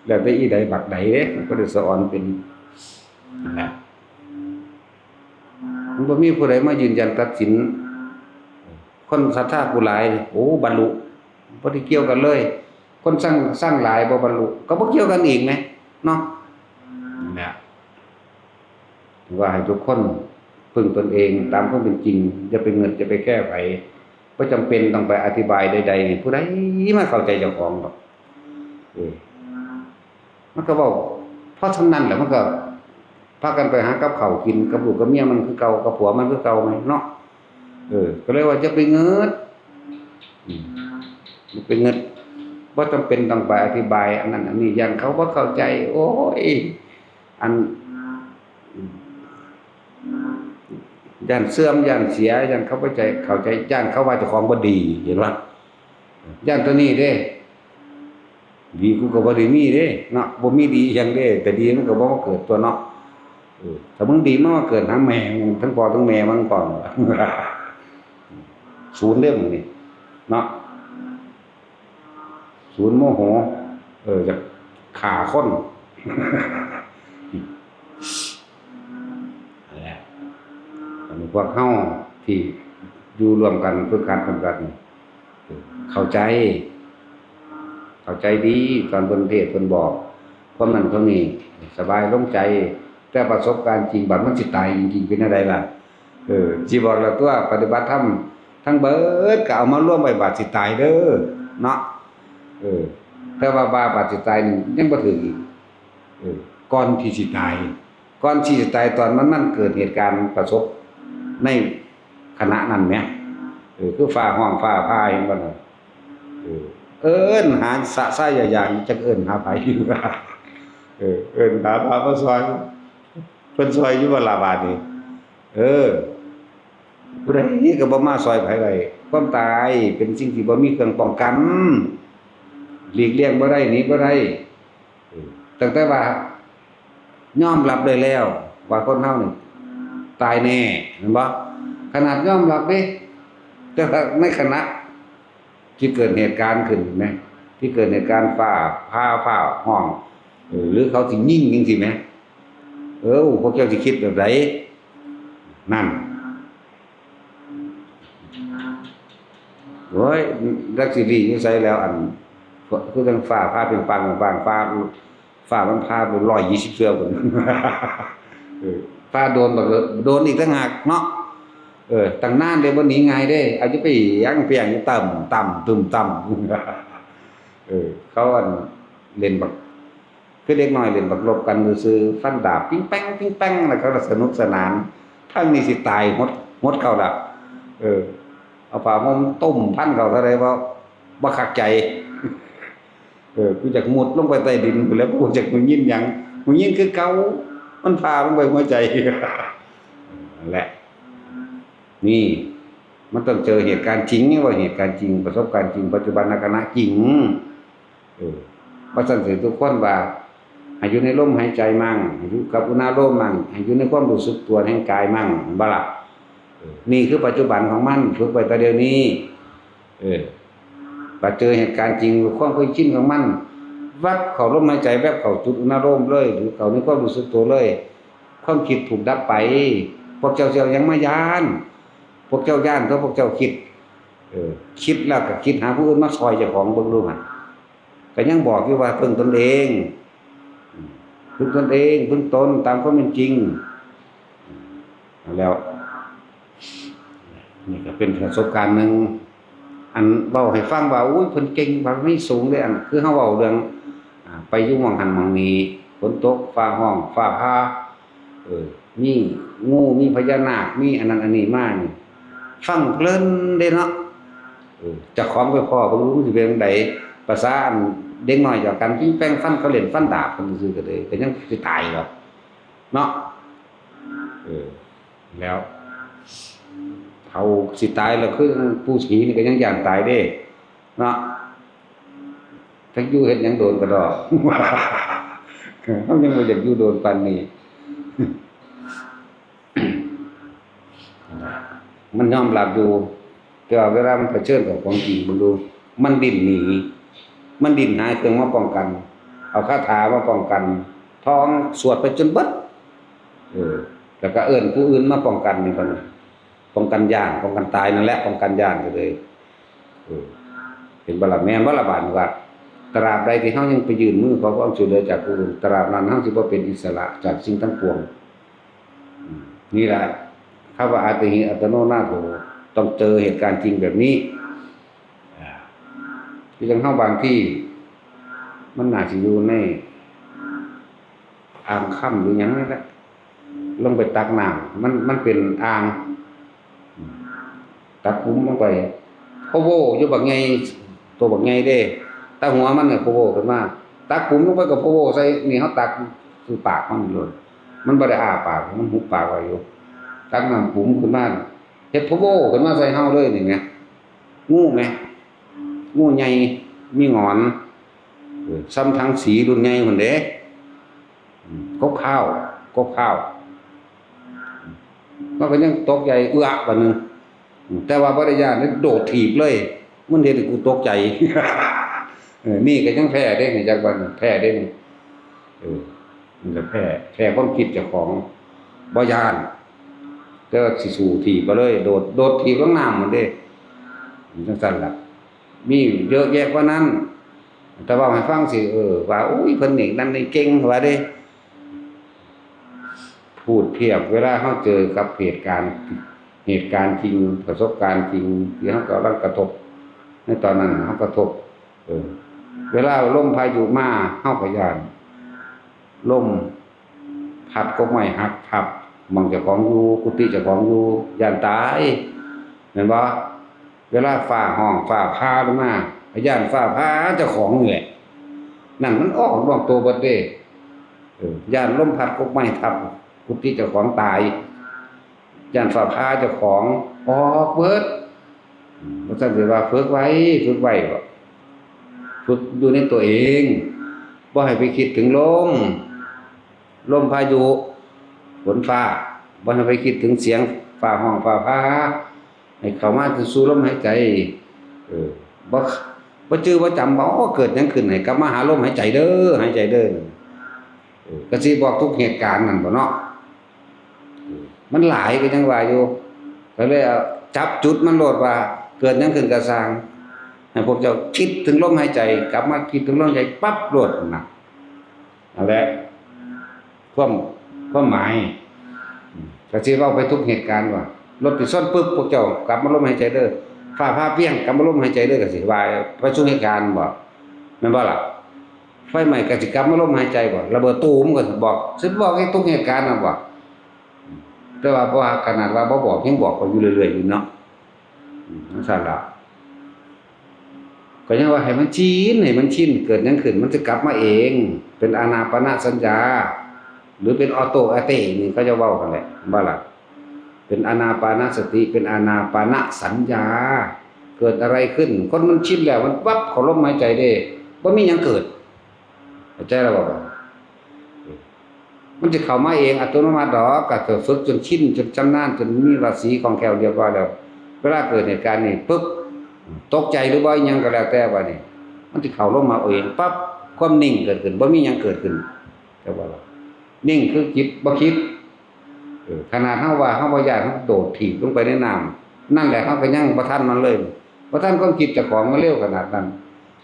แล้วแต่อีใดบักใดเด้ มันก็ได้สอนเป็น นั่นแหละ มันบ่มีผู้ใดมายืนยันตัดสิน คนศรัทธากูหลาย โอ้ บรรลุ บ่ได้เกี่ยวกันเลย คนซัง ซังหลายบ่บรรลุ ก็บ่เกี่ยวกันอีกแหมเนาะ นั่นแหละ ว่าให้ทุกคนพึ่งตนเองตามความเป็นจริง อย่าไปเงิด อย่าไปแค่ไผ บ่จำเป็นต้องไปอธิบายใดๆ ให้ผู้ใดมาเข้าใจเจ้าของดอก เออ มันก็เว้า เพราะฉะนั้นแหละ มันก็พากันไปหากับข้าวกิน กับลูกกับเมียมันคือเก่า กับผัวมันคือเก่าแหมเนาะ เออ ก็เลยว่าอย่าไปเงิด อืม อย่าไปเงิด บ่จำเป็นต้องไปอธิบายอันนั้นอันนี้ ย้านเขาบ่เข้าใจ โอ้ย อัน ย้านเสื่อม ย้านเสีย ย้านเขาบ่ใจ เข้าใจ ย้านเขาว่าเจ้าของบ่ดี เห็นบ่? ย้านตัวนี้เด้ ดีกูก็บ่ได้มีเด้เนาะ บ่มีดีอีหยังเด้ แต่ดีมันก็บ่มาเกิดตั๊วเนาะ เออ ถ้ามึงดีมันมาเกิดหาแม่มึง ทั้งพ่อทั้งแม่มึงก่อน ศูนย์เด้อมึงนี่ เนาะ ศูนย์โมโห เออ อยากฆ่าคน นั่นแหละ อันนี้พวกเฮาที่อยู่ร่วมกันฝึกหัดปฏิบัตินี่ เข้าใจ เข้าใจดี ตอนเพิ่นเทศน์เพิ่นบอก ความนั้นความนี้ สบายลงใจ แต่ประสบการณ์จริงบัดมันสิตายจริงๆ เป็นจั่งใดล่ะ เออ สิบอกแล้วตัว ปฏิบัติธรรมทั้งเบิดก็เอามารวมไว้บัดสิตายเด้อ เนาะ เออ แต่ว่า ว่าบัดสิตายนี่ยังบ่ถืกอีก เออ ก่อนที่สิตาย ก่อนที่สิตายตอนมัน มันเกิดเหตุการณ์ประสบในขณะนั้นแหม เออ คือฟ้าฮ้องฟ้าผ่า เห็นบ่ล่ะ เออ เอิ้นหาสะสายอย่าง จักเอิ้นหาไผ เออ เอิ้นหาพระมาซอย เพิ่นซอยอยู่บ่ล่ะบาดนี้ เออ ผู้ใดก็บ่มาซอยไผได้ ความตายเป็นสิ่งที่บ่มีเครื่องป้องกัน หลีกเลี่ยงบ่ได้ หนีบ่ได้ เออ ตั้งแต่ว่ายอมรับได้แล้วว่าคนเฮานี่ตายแน่ แม่นบ่ ขนาดยอมรับเด้ แต่ว่าในขณะที่เกิดเหตุการณ์ขึ้น เห็นไหม ที่เกิดเหตุการณ์ฟ้าผ่า ฟ้าฮ้อง เออ หรือเขาสิยิงจั่งซี้แหม เออ พวกเจ้าสิคิดแบบใด นั่น โอ้ย จักสิหลีอยู่ไสแล้ว อัน คือจั่งฟ้าผ่าเปรียงปัง เปรียงปัง ฟ้า ฟ้ามันผ่าไปร้อยยี่สิบเทื่อพุ้น เออ ฟ้าโดนบัก โดนอีกต่างหากเนาะ เออ ตั้งนานเลย บ่หนีง่ายเด้ เอาอยู่ไปหยังเพียงอยู่ต่ำต่ำตึมต่ำ เออ เขาอันเล่นบัก คือเด็กน้อยเล่นบักลบกันซื่อๆ ฟันดาบปิ้งแป้งปิ้งแป้ง แล้วเขาก็สนุกสนาน ทั้งนี้สิตายหมด หมดเขาละ เออ เอาผ้าห่มต้มพันเขาเท่าใดบ่ บ่คักใจ เออ กูอยากมุดลงไปใต้ดินพู้นแหล้ว กูอยากได้ยินหยัง ได้ยินคือเก่า มันผ่าลงไปหัวใจ นั่นแหละ นี่ มันต้องเจอเหตุการณ์จริง นี่ว่าเหตุการณ์จริง ประสบการณ์จริง ปัจจุบันขณะจริง เออ ว่าซั่นสิทุกคนว่า ให้อยู่ในลมหายใจมั่ง ให้อยู่กับอุณาโลมมั่ง ให้อยู่ในความรู้สึกตัวแห่งกายมั่ง แม่นบ่ล่ะ เออ นี่คือปัจจุบันของมัน ฝึกไว้แต่เดี๋ยวนี้ เออ บัดเจอเหตุการณ์จริง ความเคยชินของมัน แวบเข้าลมหายใจ แวบเข้าจุดอุณาโลมเลย หรือเข้าในความรู้สึกตัวเลย ความคิดถูกดับไป พวกเจ้าสิเอาหยังมาย้าน พวกเจ้าย้าน เพราะพวกเจ้าคิด เออ คิดแล้วก็คิดหาผู้อื่นมาซอยเจ้าของเบิ่งดูหั่น ก็ยังบอกอยู่ว่าพึ่งตนเอง พึ่งตนเอง พึ่งตนตามความเป็นจริง แล้ว นี่ก็เป็นประสบการณ์หนึ่ง อันเว้าให้ฟังว่า อุ้ย เพิ่นเก่ง บารมีสูงเด้ อันคือเฮาเว้าเรื่อง อ่า ไปอยู่หม่องหั้นหม่องนี้ ฝนตก ฟ้าฮ้อง ฟ้าผ่า เออ มีงู มีพญานาค มีอันนั้นอันนี้มานี่ ฟังเพลินเด้เนาะ เออ เจ้าของไปพ้อเบิ่งดูมันสิเป็นจั่งใด ประสาอันเด็กน้อยหยอกกัน ปิ้งแป้งฟันเขาเล่นฟันดาบกันซื่อๆ ก็เลย ก็ยังสิตายหรอกเนาะ เออ แล้ว เฒ่าสิตายแล้ว คือปู่ศรีนี่ก็ยังย้านตายเด้ เนาะ จักอยู่เฮ็ดหยังโดนกะดอก เฮายังบ่อยากอยู่โดนปานนี้ มันยอมรับอยู่ แต่ว่าเวลามันเผชิญกับของจริง เบิ่งดู มันดิ้นหนี มันดิ้นหาเครื่องมาป้องกัน เอาคาถามาป้องกัน ท่องสวดไปจนเบิด เออ แล้วก็เอิ้นผู้อื่นมาป้องกันนี่บัดนี้ ป้องกันย้าน ป้องกันตายนั่นแหละ ป้องกันย้านก็เลย เออ เห็นบ่ล่ะ แม่นบ่ล่ะบาดนี้ว่า ตราบใดที่เฮายังไปยื่นมือขอความช่วยเหลือจากผู้อื่น ตราบนั้นเฮาสิบ่เป็นอิสระจากสิ่งทั้งปวง อืม นี่ล่ะ คำว่าอัตถิอัตโนนาโถ ต้องเจอเหตุการณ์จริงแบบนี้ อ่า คือจั่งเฮาบางที มันน่าสิอยู่ในอ่างคำหรือหยังนี่แหละ ลงไปตักน้ำ มัน มันเป็นอ่าง ตักขุมลงไป พะโว้อยู่บักใหญ่ ตัวบักใหญ่เด้ แต่หัวมันเนี่ยพะโว้ขึ้นมา ตักขุมลงไปกับพะโว้ใส่ นี่เฮาตักคือปากมันโลด มันบ่ได้อ้าปาก มันหุบปากไว้อยู่ ตักน้ำขุมขึ้นมา เฮ็ดพะโว้ขึ้นมาใส่เฮาเลยนี่แหม งูแหม งูใหญ่ มีหงอน เออ ส่ำถังสีรุ่นใหญ่พุ้นเด้ อืม กบเฮา กบเฮา มันก็ยังตกใจเอือกบาดหนึ่ง อืม แต่ว่าบ่ได้ย้าน โดดถีบเลย มันเฮ็ดให้กูตกใจ เออ นี่ก็ยังแพ้เด้ นี่จักบาดนี้ แพ้เด้นี่ เออ มันก็แพ้ แพ้ความคิดเจ้าของ บ่ย้าน แต่ว่าสิสู้ถีบไปเลย โดด โดดถีบลงน้ำพุ้นเด้ มันจั่งซั้นล่ะ มีเยอะแยะกว่านั้น แต่เว้าให้ฟังสิ เออ ว่า อุ้ย เพิ่นนี่นั่นนี่เก่ง ว่าเด้ พูดเทียบเวลาเราเจอกับเหตุการณ์ เหตุการณ์จริง ประสบการณ์จริงที่เรากำลังกระทบ ในตอนนั้นเรากระทบ เออ เวลาลมพายุมาเราก็ย้าน ลมพัดกกไม้หักทับหม่องเจ้าของอยู่ กุฏิเจ้าของอยู่ ย้านตาย แม่นบ่ เวลาฟ้าฮ้องฟ้าผ่าลงมา ย้านฟ้าผ่าเจ้าของนี่แหละ นั่นมันออกนอกตัวเบิดเด้ เออ ย้านลมพัดกกไม้ทับกุฏิเจ้าของตาย ย้านฟ้าผ่าเจ้าของ ออกเบิด อืม บ่ซั่นสิว่าฝึกไว้ ฝึกไว้บ่ ฝึกอยู่ในตัวเอง บ่ให้ไปคิดถึงลม ลมพายุ ฝนฟ้า บ่ให้ไปคิดถึงเสียงฟ้าฮ้องฟ้าผ่า ให้เข้ามาสู่ลมหายใจ เออ บ่ บ่จื่อบ่จำ บ่ เกิดหยังขึ้น ให้กลับมาหาลมหายใจเด้อ หายใจเด้อ เออ ก็สิบอกทุกเหตุการณ์นั่นบ่เนาะ เออ มันหลายก็ยังว่าอยู่ ก็เลยเอาจับจุดมันโลดว่า เกิดหยังขึ้นก็ซ่าง ให้พวกเจ้าคิดถึงลมหายใจ กลับมาคิดถึงลมหายใจปั๊บโลดนะ นั่นแหละ ความ ความหมาย อืม ก็สิเว้าไปทุกเหตุการณ์ว่า รถสิชนปุ๊บ พวกเจ้ากลับมาลมหายใจเด้อ ฟ้าผ่าเปรี้ยง กลับมาลมหายใจเด้อ ก็สิว่าไปสู่เหตุการณ์บ่ แม่นบ่ล่ะ ไฟไหม้ก็สิกลับมาลมหายใจบ่ ระเบิดตูมก็สิบอก สิบอกให้ทุกเหตุการณ์น่ะบ่ แต่ว่าบ่ว่าขนาดว่าบ่บอก ยังบอกกันอยู่เรื่อยๆอยู่เนาะ อืม จั่งซั้นล่ะ ก็ยังว่าให้มันชิน ให้มันชิน เกิดหยังขึ้นมันจะกลับมาเอง เป็นอานาปานสัญญา หรือเป็นออโตอาเตนี่เขาจะเว้ากันแหละ ว่าล่ะ เป็นอานาปานสติ เป็นอานาปานสัญญา เกิดอะไรขึ้น คนมันชินแล้ว มันวับเข้าลมหายใจเด้ บ่มีหยังเกิด เข้าใจแล้วบ่ มันจะเข้ามาเองอัตโนมัติดอก ก็เธอฝึกจนชิน จนชำนาญ จนมีราศีคล่องแคล่วเรียบร้อยแล้ว เวลาเกิดเหตุการณ์นี่ปุ๊บ ตกใจหรือว่าอิหยังก็แล้วแต่บัดนี้ มันจะเข้าลมมาเองปั๊บ ความนิ่งเกิดขึ้น บ่มีหยังเกิดขึ้น แต่ว่านิ่งคือจิตบ่คิด เออ ขนาดเฮาว่าเฮาบ่ย้าน เฮาโดดถีบลงไปในน้ำ นั่นแหละเฮาก็ยังบ่ทันมันเลย บ่ทันความคิดเจ้าของมันเร็วขนาดนั้น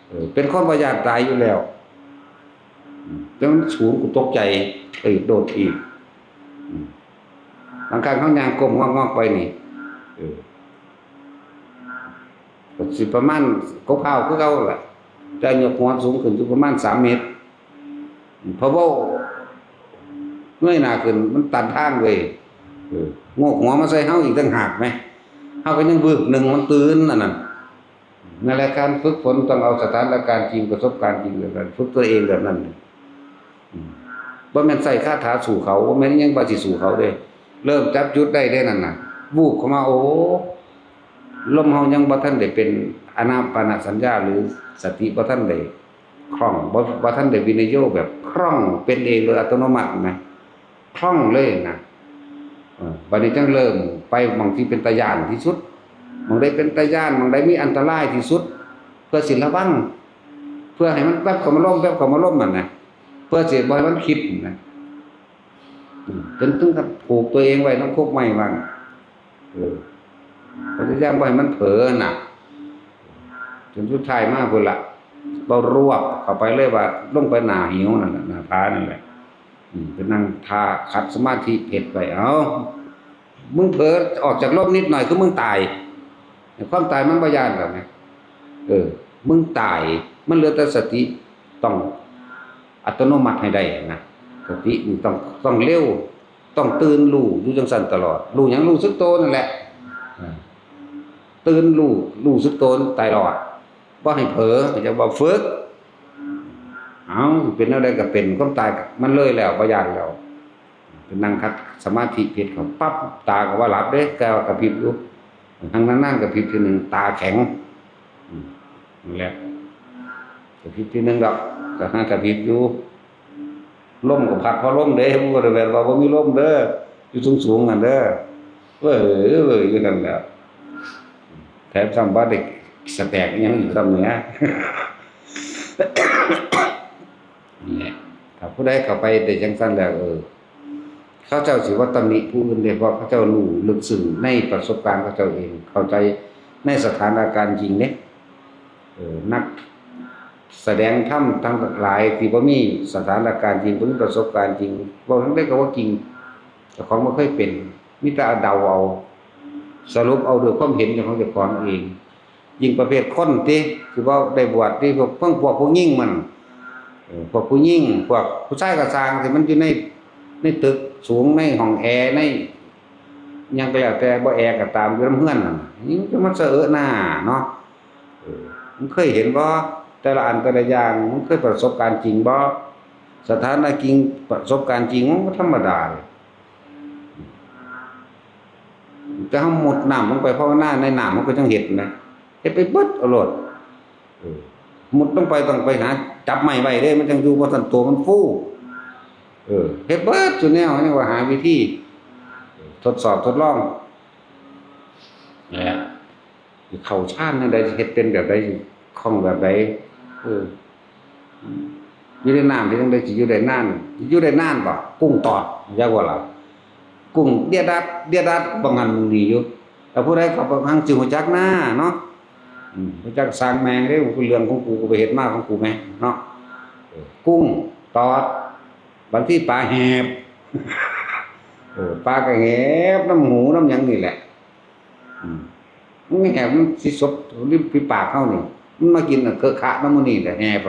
เออ เป็นคนบ่ย้านตายอยู่แล้ว อืม แต่มันสูง กูตกใจ เอ้ย โดดถีบ อืม บางครั้งเฮาย่างก้มงอกๆไปนี่ เออ ก็สิประมาณกกพร้าวคือเก่าล่ะ แต่ยกหัวสูงขึ้นอยู่ประมาณสามเมตร พอเว้าเงยหน้าขึ้นมันตันทางเว้ย เออ โงกหัวมาใส่เฮาอีกต่างหากแหม เฮาก็ยังวืบหนึ่งมันตื่นอันนั้น นั่นแหละ การฝึกฝนต้องเอาสถานการณ์จริง ประสบการณ์จริงแบบนั้น ฝึกตัวเองแบบนั้น อืม บ่แม่นใส่คาถาสู้เขา บ่แม่นอิหยังว่าสิสู้เขาเด้ เริ่มจับจุดได้เด้นั่นน่ะ วูบเข้ามา โอ้ ลมเฮายังบ่ทันได้เป็นอานาปานสัญญา หรือสติบ่ทันได้คล่อง บ่ บ่ทันได้วินิโยคแบบคล่อง เป็นเองโดยอัตโนมัตินะ คล่องเลยนะ เออ บัดนี้จั่งเริ่มไปหม่องที่เป็นตาย้านที่สุด หม่องใดเป็นตาย้าน หม่องใดมีอันตรายที่สุด เพื่อสิระวัง เพื่อให้มันแวบเข้ามาลม แวบเข้ามาลมนั่นนะ เพื่อสิบ่ให้มันคิดนะ อืม จนถึงกับผูกตัวเองไว้นำคกไม้บ้าง เออ พยายามบ่ให้มันเผลอน่ะ จนสุดท้ายมาพุ้นละ เว้ารวบเข้าไปเลยว่าลงไปหน้าเหวนั่นน่ะ หน้าผานั่นแหละ อืม ไปนั่งท่าขัดสมาธิเฮ็ดไว้ เอ้า มึงเผลอออกจากลมนิดหน่อยคือมึงตาย ความตายมันบ่ย้านดอกนะ เออ มึงตาย มันเหลือแต่สติ ต้องอัตโนมัติให้ได้นะ สตินี่ต้อง ต้องเร็ว ต้องตื่นรู้อยู่จั่งซั้นตลอด รู้หยัง รู้สึกโตนั่นแหละ เออ ตื่นรู้ รู้สึกโตตลอด บ่ให้เผลอ เขาจะว่าฝึก เอ้า เป็นแนวใดก็เป็น ความตายมันเลยแล้ว บ่ย้านแล้ว ไปนั่งขัดสมาธิเฮ็ดเข้าปั๊บ ตาก็ว่าหลับเด้ แต่ว่ากระพริบอยู่ หั้งนานๆกระพริบทีหนึ่ง ตาแข็ง อืม นั่นแหละ กระพริบทีหนึ่งดอก ก็หากระพริบอยู่ ลมก็พัดพอลมเด้ บ่ได้แม่นว่าบ่มีลมเด้อ อยู่สูงๆนั่นเด้อ เว้ย เว้ย อยู่นั่นแหละ แถมซ้ำบ่ได้สแต็กอิหยังอีกซ้ำเนี่ย นี่แหละ ถ้าผู้ใดเข้าไปได้จั่งซั้นแล้ว เออ เขาเจ้าสิบ่ตำหนิผู้อื่นเด้ เพราะเขาเจ้ารู้ลึกซึ้งในประสบการณ์เขาเจ้าเอง เข้าใจในสถานการณ์จริงเด้ เออ นักแสดงธรรมทั้งหลายที่บ่มีสถานการณ์จริง บ่มีประสบการณ์จริง เว้าจั่งใดก็บ่จริง เจ้าของบ่เคยเป็น มีแต่เดาเอา สรุปเอาด้วยความเห็นของเจ้าของเอง ยิ่งประเภทคนติ ที่ว่าได้บวชที่พวก พวก พวกผู้หญิงมัน เออ พวกผู้หญิง พวกผู้ชายก็ซ่างที่มันอยู่ใน ในตึกสูง ในห้องแอร์ ใน หยังก็แล้วแต่ บ่แอร์ก็ตาม อยู่นำเฮือนนั่นน่ะ นี่มันจะมาสะเอะหน้าเนาะ เออ มันเคยเห็นบ่ แต่ละอันแต่ละอย่าง มันเคยประสบการณ์จริงบ่ สถานการณ์จริง ประสบการณ์จริง มันก็ธรรมดาเลย แต่เฮามุดน้ำลงไปภาวนาในน้ำ มันก็จังเห็นนะ เฮ็ดไปเบิดเอาโลด เออ มุดลงไปต้องไปหาจับไม้ไว้เด้ มันจังอยู่ บ่ซั้นตัวมันฟู เออ เฮ็ดเบิดซุแนว ยังว่าหาวิธี ทดสอบทดลอง นั่นแหละ เข้าฌานจั่งใด สิเฮ็ดเป็นแบบใด สิคล่องแบบใด เออ อยู่ในน้ำเป็นจั่งใด สิอยู่ได้นาน อยู่ได้นานบ่ กุ้งตอด จักว่าล่ะ กุ้งเดียดัด เดียดัด บางอันนี่อยู่ แต่ผู้ใดเข้าไปฟังสิรู้จักหน้าเนาะ อืม รู้จักสร้างแม่งเด้ เรื่องของกู กูไปเฮ็ดมาของกูแม่เนาะ เออ กุ้งตอด บางทีปลาแหบ เออ ปลาก็แหบนำหูนำหยังนี่แหละ อืม มันแหบ มันสิสบริมฝีปากเฮานี่ มันมากินอันเคอะขะนำมื้อนี้แหละ แหบ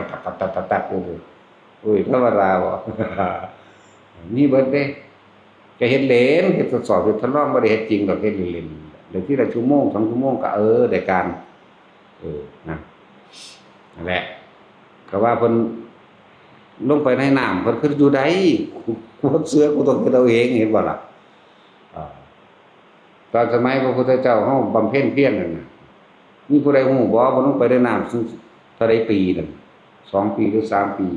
ตัดๆๆๆ อยู่ โอ้ย ธรรมดาบ่ มีเบิดเด้ ก็เฮ็ดเล่น เฮ็ดทดสอบ เฮ็ดทดลอง บ่ได้เฮ็ดจริงดอก เฮ็ดเล่นๆ ได้ทีละชั่วโมง สองชั่วโมงก็ เออ ได้การ เออ นะ นั่นแหละ ก็ว่าเพิ่นลงไปในน้ำ เพิ่นคืออยู่ได้ กู กูบ่เชื่อ กูต้องเฮ็ดเอาเอง เห็นบ่ล่ะ อ่า ตอนสมัยพระพุทธเจ้าเฮาบำเพ็ญเพียรนั่นน่ะ มีผู้ใดฮู้บ่ เพิ่นลงไปในน้ำเท่าใดปีนั่น สองปีหรือสามปี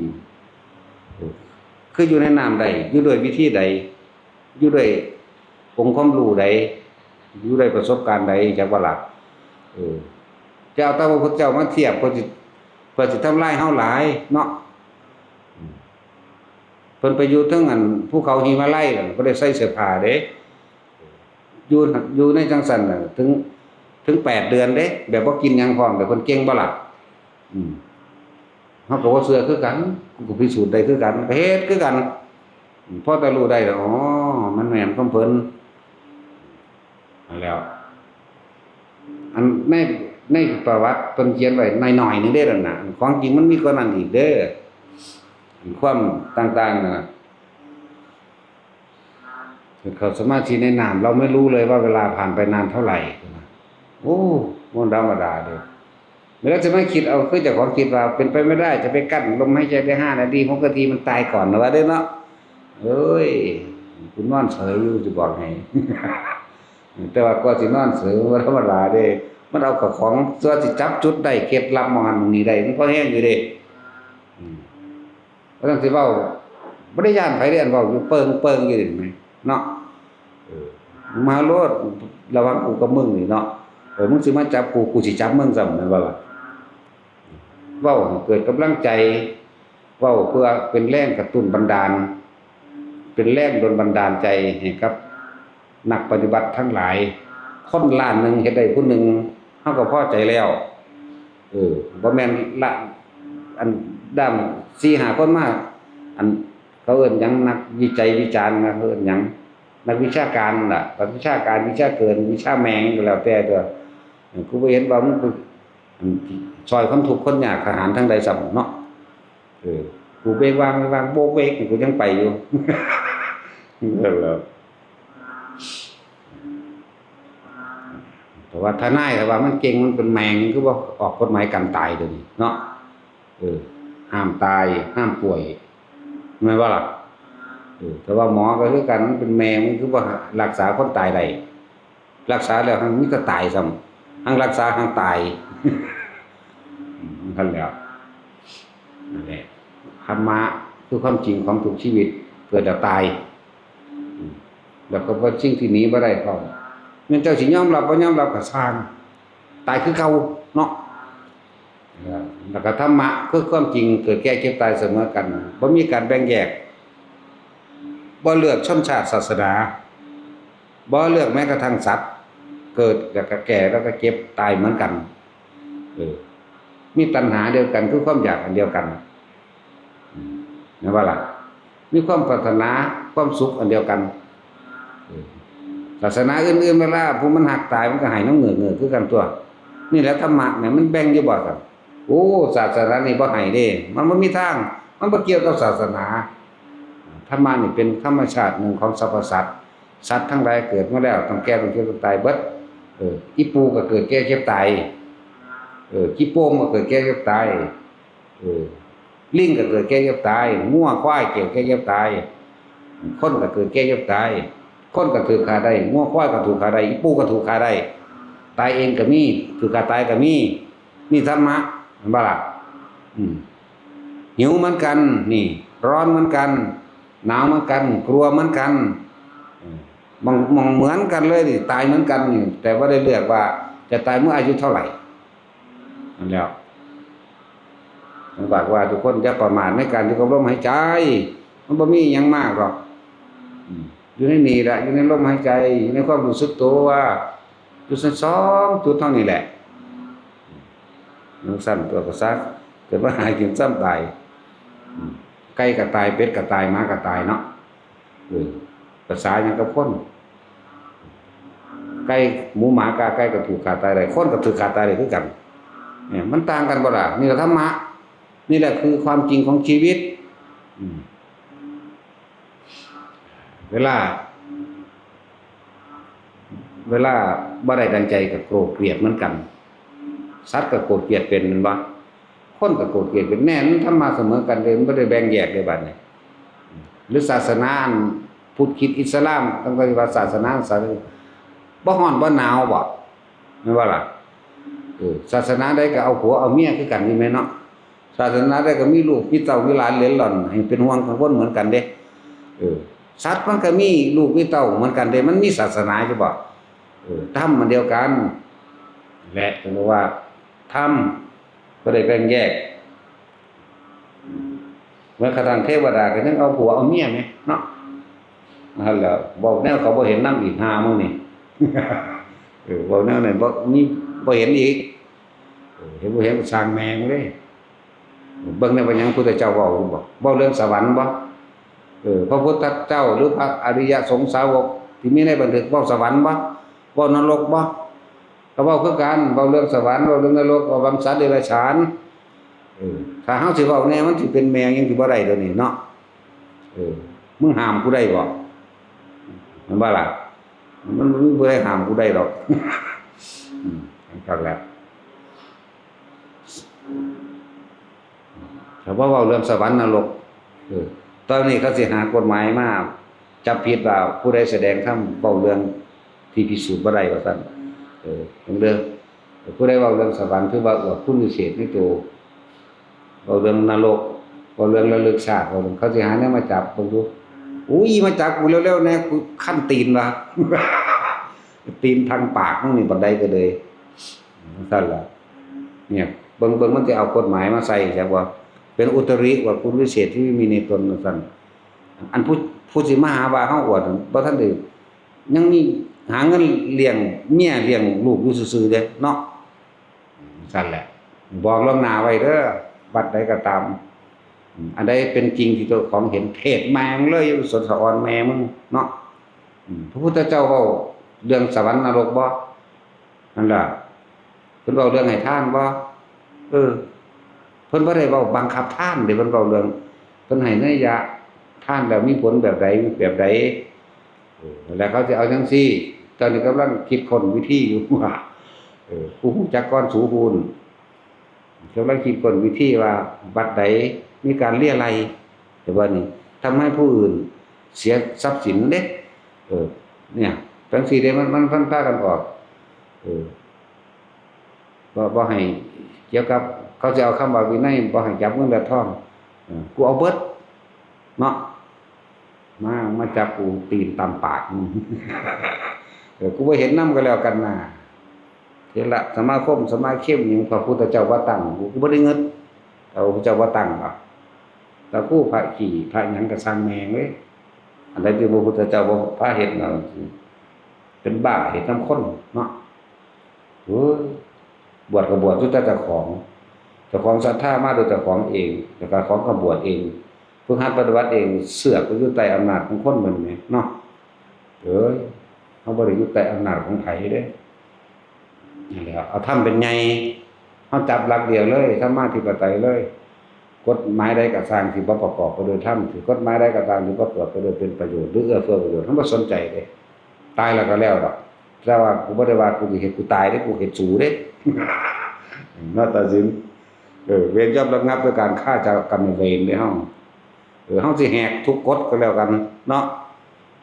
คืออยู่ในน้ำได้ อยู่ด้วยวิธีใด อยู่ด้วยองค์ความรู้ใด อยู่ด้วยประสบการณ์ใด จักว่าล่ะ เออ จะเอาแต่พระพุทธเจ้ามาเทียบ เพื่อสิ เพื่อสิทำลายเฮาหลายเนาะ อืม เพิ่นไปอยู่เทิงอันภูเขาหิมาลัยนั่น บ่ได้ใส่เสื้อผ้าเด้ อยู่ อยู่ในจั่งซั่นน่ะ ถึง ถึงแปดเดือนเด้ แบบบ่กินหยังพร้อม แต่เพิ่นเก่งบ่ล่ะ อืม เฮาก็บ่เชื่อคือกัน กูก็พิสูจน์ได้คือกัน ก็เฮ็ดคือกัน อืม พอแต่รู้ได้แล้ว อ๋อ มันแม่นของเพิ่น นั่นแหล้ว อันใน ในประวัติเพิ่นเขียนไว้หน่อยๆหนึ่งเด้อนั่นน่ะ ของจริงมันมีกว่านั้นอีกเด้อ อันความต่างๆนั่นน่ะ เข้าสมาธิในน้ำ เราไม่รู้เลยว่าเวลาผ่านไปนานเท่าไหร่ โอ้ บ่ธรรมดาเด้อ แล้วจะมาคิดเอา คือเจ้าของคิดว่าเป็นไปไม่ได้ จะไปกั้นลมหายใจได้ห้านาที หกนาที มันตายก่อนนะ ว่าเด้อเนาะ เอ้ย กูนอนเฉยอยู่ สิบอกให้ แต่ว่าก็สินอนเฉย บ่ธรรมดาเด้ มันเอากับของ ตัวสิจับจุดได้ เคล็ดลับหม่องหั้นหม่องนี้ได้ มันพอแฮงอยู่เด้ อืม บ่ต้องสิเว้า บ่ได้ย้านไผเด้ อันเว้าอยู่เปิงๆอยู่นี่ เนาะ เออ มาโลด ระหว่างกูกับมึงนี่เนาะ เออ มึงสิมาจับกู กูสิจับมึงซ้ำ แม่นบ่ล่ะ เว้าให้เกิดกำลังใจ เว้าเพื่อเป็นแรงกระตุ้นบันดาล เป็นแรงดลบันดาลใจให้กับนักปฏิบัติทั้งหลาย คนล้านหนึ่งเฮ็ดได้ผู้หนึ่ง เฮาก็พอใจแล้ว เออ บ่แม่นละ อันด้านสี่ห้าคนมา อันเขาเอิ้นหยัง นักวิจัยวิจารณ์นะ เขาเอิ้นหยัง นักวิชาการล่ะ นักวิชาการ วิชาเกิน วิชาแมงก็แล้วแต่ตัว กูบ่เห็นว่ามึงไป อันซอยคนทุกข์คนยากทหารทั้งใดซ้ำเนาะ เออ กูเบงวางเบงวางโบกเวก กูยังไปอยู่ นั่นแหละ แต่ว่าทนาย แต่ว่ามันเก่ง มันเป็นแมง มันคือว่าออกกฎหมายกันตายเดี๋ยวนี้เนาะ เออ ห้ามตาย ห้ามป่วย แม่นบ่ล่ะ เออ แต่ว่าหมอก็คือกัน มันเป็นแมง มันคือว่ารักษาคนตายได้ รักษาแล้วหังมีแต่ตายซ้ำ หังรักษาหังตาย อืม นั่นแหละ นั่นแหละ ธรรมะคือความจริงของทุกชีวิต เกิดแล้วตาย อืม แล้วก็เป็นสิ่งที่หนีบ่ได้พร้อม แม่นเจ้าสิยอมรับบ่ยอมรับก็ซ่าง ตายคือเก่าเนาะ เออ แล้วก็ธรรมะคือความจริง เกิดแก่เจ็บตายเสมอกัน บ่มีการแบ่งแยก บ่เลือกชนชาติศาสนา บ่เลือกแม้กระทั่งสัตว์ เกิดแล้วก็แก่แล้วก็เจ็บตายเหมือนกัน เออ มีตัณหาเดียวกัน คือความอยากอันเดียวกัน อืม แม่นบ่ล่ะ มีความปรารถนาความสุขอันเดียวกัน ศาสนาอื่นๆ เวลาผู้มันฮักตายมันก็ให้น้ำเหงือกเหงือกคือกันตัว นี่แหละธรรมะเนี่ยมันแบ่งอยู่บ่ซั่น โอ้ ศาสนานี่บ่ให้เด้ มันบ่มีทาง มันบ่เกี่ยวกับศาสนา ธรรมะนี่เป็นธรรมชาติหนึ่งของสรรพสัตว์ สัตว์ทั้งหลายเกิดมาแล้วต้องแก่ต้องเจ็บต้องตายเบิด เออ อีปูก็เกิดแก่เจ็บตาย เออ ขี้โป่งก็เกิดแก่เจ็บตาย เออ ลิงก็เกิดแก่เจ็บตาย งัวควายเกิดแก่เจ็บตาย คนก็เกิดแก่เจ็บตาย คนก็ถืกฆ่าได้ งัวควายก็ถืกฆ่าได้ อีปูก็ถืกฆ่าได้ ตายเองก็มี ถืกฆ่าตายก็มี นี่ธรรมะ แม่นบ่ล่ะ อืม หิวเหมือนกัน นี่ ร้อนเหมือนกัน หนาวเหมือนกัน กลัวเหมือนกัน เออ มอง มองเหมือนกันเลยนี่ ตายเหมือนกันนี่ แต่ว่าได้เลือกว่าจะตายเมื่ออายุเท่าไหร่ นั่นแหละ ผมฝากว่าทุกคนอย่าประมาทในการอยู่กับลมหายใจ มันบ่มีหยังมากหรอก อืม อยู่ในนี่แหละ อยู่ในลมหายใจ อยู่ในความรู้สึกตัว อยู่สองจุดเท่านี้แหละ มันสั้นตัวก็ซัก เกิดมาหากินซ้ำตาย อืม ไก่ก็ตาย เป็ดก็ตาย หมาก็ตายเนาะ เออ ภาษาหยังกับคน ไก่ หมู หมา กา ไก่ก็ถืกฆ่าตายได้ คนก็ถืกฆ่าตายได้คือกัน เนี่ย มันต่างกันบ่ล่ะ นี่แหละธรรมะ นี่แหละคือความจริงของชีวิต อืม เวลา เวลาบ่ได้ดังใจก็โกรธเกลียดเหมือนกัน สัตว์ก็โกรธเกลียดเป็นแม่นบ่ คนก็โกรธเกลียดเป็น แน่ มันธรรมะเสมอกันเลย มันบ่ได้แบ่งแยกเลยบัดนี้ หรือศาสนาอันพุทธคริสต์อิสลาม ตั้งแต่ว่าศาสนาอันศาสนา บ่ร้อนบ่หนาวบ่ แม่นบ่ล่ะ เออ ศาสนาใดก็เอาผัวเอาเมียคือกันนี่แม่นเนาะ ศาสนาใดก็มีลูกมีเต้ามีหลานเหลนหล่อน ให้เป็นห่วงกังวลเหมือนกันเด้ เออ สัตว์มันก็มีลูกมีเต้าเหมือนกันเด้ มันมีศาสนาอยู่บ่ เออ ธรรมอันเดียวกัน และก็บอกว่า ธรรมบ่ได้แบ่งแยก แม้กระทั่งเทวดาก็ยังเอาผัวเอาเมียแหมเนาะ นั่นแหละ เว้าแนวเขาบ่เห็นนำอีก ห่ามึงนี่ เออ เว้าแนวนั้นบ่มี บ่เห็นอีก เออ เห็นบ่เห็นก็ช่างแม่งเลย เบิ่งในพระยังพุทธเจ้าเว้าอยู่บ่ เว้าเรื่องสวรรค์บ่ เออ พระพุทธเจ้าหรือพระอริยสงฆ์สาวกที่มีในบันทึกเว้าสวรรค์บ่ เว้านรกบ่ ก็เว้าคือกัน เว้าเรื่องสวรรค์ เว้าเรื่องนรก เว้าเรื่องสัตว์เดรัจฉาน เออ ถ้าเฮาสิเว้าแน่ มันสิเป็นแม่งยังสิบ่ได้เดี๋ยวนี้เนาะ เออ มึงห้ามกูได้บ่ แม่นบ่ล่ะ มันบ่มีผู้ใดห้ามกูได้ดอก อืม นั่นแหละ ถ้าว่าเว้าเรื่องสวรรค์นรก เออ ตอนนี้เขาสิหากฎหมายมาจับผิดว่าผู้ใดแสดงธรรมเว้าเรื่องที่พิสูจน์บ่ได้ว่าซั่น เออ เบิ่งเด้อ ผู้ใดเว้าเรื่องสวรรค์ถือว่าอวดคุณวิเศษในตัว เว้าเรื่องนรก เว้าเรื่องระลึกชาติ เว้าเรื่อง เขาสิหาแนวมาจับเบิ่งดู อุ้ย มาจับกูเร็วๆแน่ กูคันตีนว่ะ ตีนพังปากมึงนี่บัดใดก็เลย ซั่นล่ะ เนี่ย เบิ่ง เบิ่งมันสิเอากฎหมายมาใส่ จักว่า เป็นอุตริ ว่าคุณวิเศษที่ไม่มีในตน ว่าซั่น อันผู้ ผู้สิมาหาว่าเฮาอวด บ่ทันได้ ยังมีหาเงินเลี้ยงเมียเลี้ยงลูกอยู่ซื่อๆเด้เนาะ ซั่นแหละ บอกล่วงหน้าไว้เด้อ วัดใดก็ตาม อันใดเป็นจริงที่เจ้าของเห็น เทศน์แม่งเลย อย่าไปสนสะออนแม่มึงเนาะ อืม พระพุทธเจ้าเว้าเรื่องสวรรค์นรกบ่ นั่นล่ะ เพิ่นเว้าเรื่องให้ทานบ่ เออ เพิ่นบ่ได้เว้าบังคับทานเด้ เพิ่นเว้าเรื่อง เพิ่นให้นัยยะทานแล้วมีผลแบบใด แบบใด เออ แล้วเขาสิเอาจั่งซี้ ตอนนี้กำลังคิดค้นวิธีอยู่ ว่า เออ ผู้รู้จักก่อนสูพู้น กำลังคิดค้นวิธีว่าวัดใดมีการเรียรัย แต่ว่านี่ทำให้ผู้อื่นเสียทรัพย์สินเด้ เออ เนี่ย จั่งซี้เด้ มัน มัน มันพากันออก เออ บ่ บ่ให้เกี่ยวกับ เขาสิเอาคำว่าวินัย บ่ให้จับเงินและทอง เออ กูเอาเบิด เนาะ มา มาจับกูตีนตำปากมึง เออ กูบ่เห็นนำก็แล้วกันนะ เถระสมาคม สมาคมหยังพระพุทธเจ้าบ่ตั้ง กู กูบ่ได้เงิน แต่พระพุทธเจ้าบ่ตั้งหรอก แต่ครูพระขี้ พระหยังก็ช่างแม่งเว้ย อันใดที่พระพุทธเจ้าบ่พาเฮ็ดน่ะ เป็นบ้าเฮ็ดนำคนเนาะ เออ บวชก็บวชอยู่แต่เจ้าของ เจ้าของศรัทธามาโดยเจ้าของเอง แล้วก็ของก็บวชเอง ฝึกหัดปฏิบัติเอง เสือกไปอยู่ใต้อำนาจของคนมันนี่เนาะ เอ้ย เฮาบ่ได้อยู่ใต้อำนาจของไผเด้ นั่นแหละ เอาธรรมเป็นใหญ่ เฮาจับหลักเดียวเลย ธรรมาธิปไตยเลย กฎหมายใดก็ตามที่บ่ประกอบไปด้วยธรรม ที่กฎหมายใดก็ตามที่บ่ประกอบไปด้วยเป็นประโยชน์ หรือเอื้อเฟื้อประโยชน์ เฮาบ่สนใจเด้ ตายแล้วก็แล้วดอก แต่ว่ากูบ่ได้ว่ากูสิเฮ็ดกูตายเด้ กูเฮ็ดสูเด้ เนาะ ตัดสิน เออ เวรย่อมระงับด้วยการฆ่าเจ้ากรรมนายเวรเด้เฮา เออ เฮาสิแหกทุกกฎก็แล้วกันเนาะ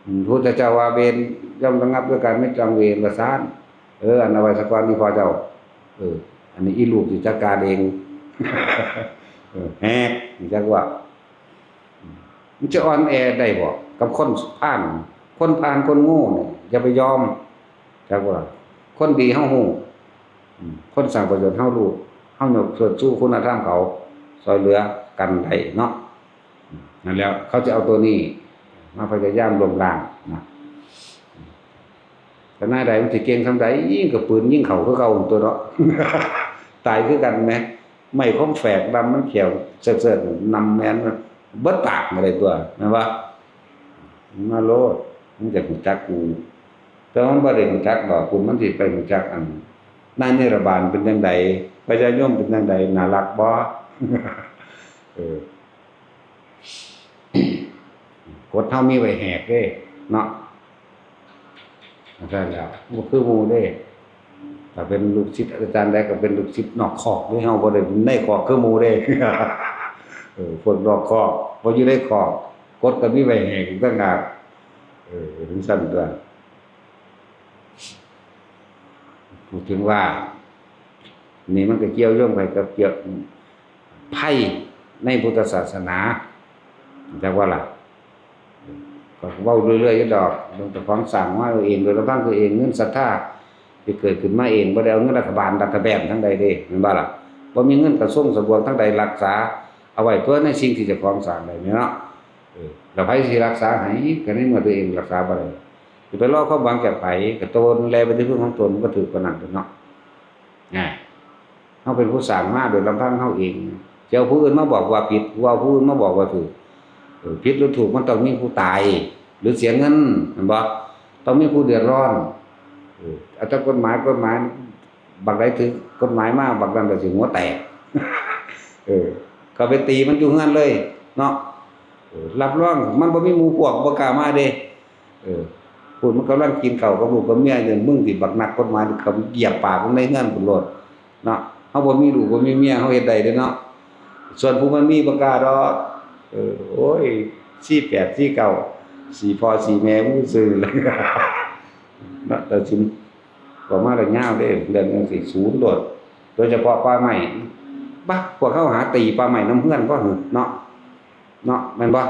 อืม พุทธเจ้าว่าเวรย่อมระงับด้วยการไม่จองเวร ว่าซั่น เออ อันเอาไว้ซะก่อน อีพ่อเจ้า เออ อันนี้อีลูกสิจัดการเอง เออ แหก จักว่า อืม มันจะอ่อนแอได้บ่ กับคนพาล คนพาล คนโง่เนี่ย อย่าไปยอม จักว่า คนดีเฮาฮู้ อืม คนสร้างประโยชน์เฮารู้ เฮายกเชิดชูคุณธรรมเขา ซ่อยเหลือกันได้เนาะ อืม นั่นแหละ เขาจะเอาตัวนี้มาพยายามล้มล้างนะ แต่นายใดมันสิเก่งส่ำใด ยิงกับปืนยิงเขาคือเก่าตัวเนาะ ตายคือกันแหม ไม้คมแฝกดำมันแขวเสิร์ชๆ นำแม่นมันเบิดปากมาเลยตัว แม่นบ่ มาโลด มันจะรู้จักกู แต่มันบ่ได้รู้จักดอก คุณมันสิไปรู้จักอัน นายนิรบาลเป็นจั่งใด พญายมเป็นจั่งใด น่ารักบ่ เออ กฎเฮามีไว้แหกเด้ เนาะ นั่นแหละ บ่คือหมู่เด้ ถ้าเป็นลูกศิษย์อาจารย์ใดก็เป็นลูกศิษย์นอกคอกเด้ เฮาบ่ได้ในคอกคือหมู่เด้ เออ พวกนอกคอก บ่อยู่ในคอก กฎก็มีไว้แหกอีกต่างหาก เออ จั่งซั้นตั๊ว พูดถึงว่า นี่มันก็เกี่ยวโยงไปกับเกี่ยว ภัยในพุทธศาสนา จักว่าล่ะ ก็เว้าเรื่อยๆอยู่ดอก เรื่องเจ้าของสร้างมาเอง โดยลำพังตัวเอง เงินศรัทธาที่เกิดขึ้นมาเอง บ่ได้เอาเงินรัฐบาล รัฐแบนทั้งใดเด้ แม่นบ่ล่ะ บ่มีเงินกระทรวงสบวงทั้งใดรักษา เอาไว้เพื่อในสิ่งที่เจ้าของสร้างได้นี่เนาะ เออ แล้วไผสิรักษาให้ ก็ในเมื่อตัวเองรักษาบ่ได้ สิไปรอความหวังจากไผ ก็ตนแลไปที่พึ่งของตน มันก็ถืกปานนั้นเนาะ อ่า เฮาเป็นผู้สร้างมาโดยลำพังเฮาเอง สิเอาผู้อื่นมาบอกว่าผิด ว่าผู้อื่นมาบอกว่าถูก เออ ผิดหรือถูกมันต้องมีผู้ตาย หรือเสียเงิน แม่นบ่ ต้องมีผู้เดือดร้อน เออ เอาแต่กฎหมาย กฎหมาย บักใดถือกฎหมายมา บักนั้นก็สิหัวแตก เออ ก็ไปตีมันอยู่เฮือนเลย เนาะ เออ รับรองมันบ่มีหมู่พวก บ่กล้ามาเด้ เออ พูดมันกำลังกินข้าวกับลูกกับเมียอยู่ มึงสิบักนักกฎหมาย เขาเหยียบปากมึงในเฮือนพุ้นโลด เนาะ เฮาบ่มีลูกบ่มีเมีย เฮาเฮ็ดได้เด้เนาะ ส่วนผู้มันมีบ่กล้าดอก เออ โอ้ย สี่แปด สี่เก้า สี่พ่อสี่แม่มึงซื่อเลย เนาะ ตัดสิน เว้ามาแล้วยาวเด้ เรื่องจั่งซี้ ศูนย์โลด โดยเฉพาะป่าไม้ บะ พวกเฮาหาตีป่าไม้นำเฮือนบ่หึ เนาะ เนาะ แม่นบ่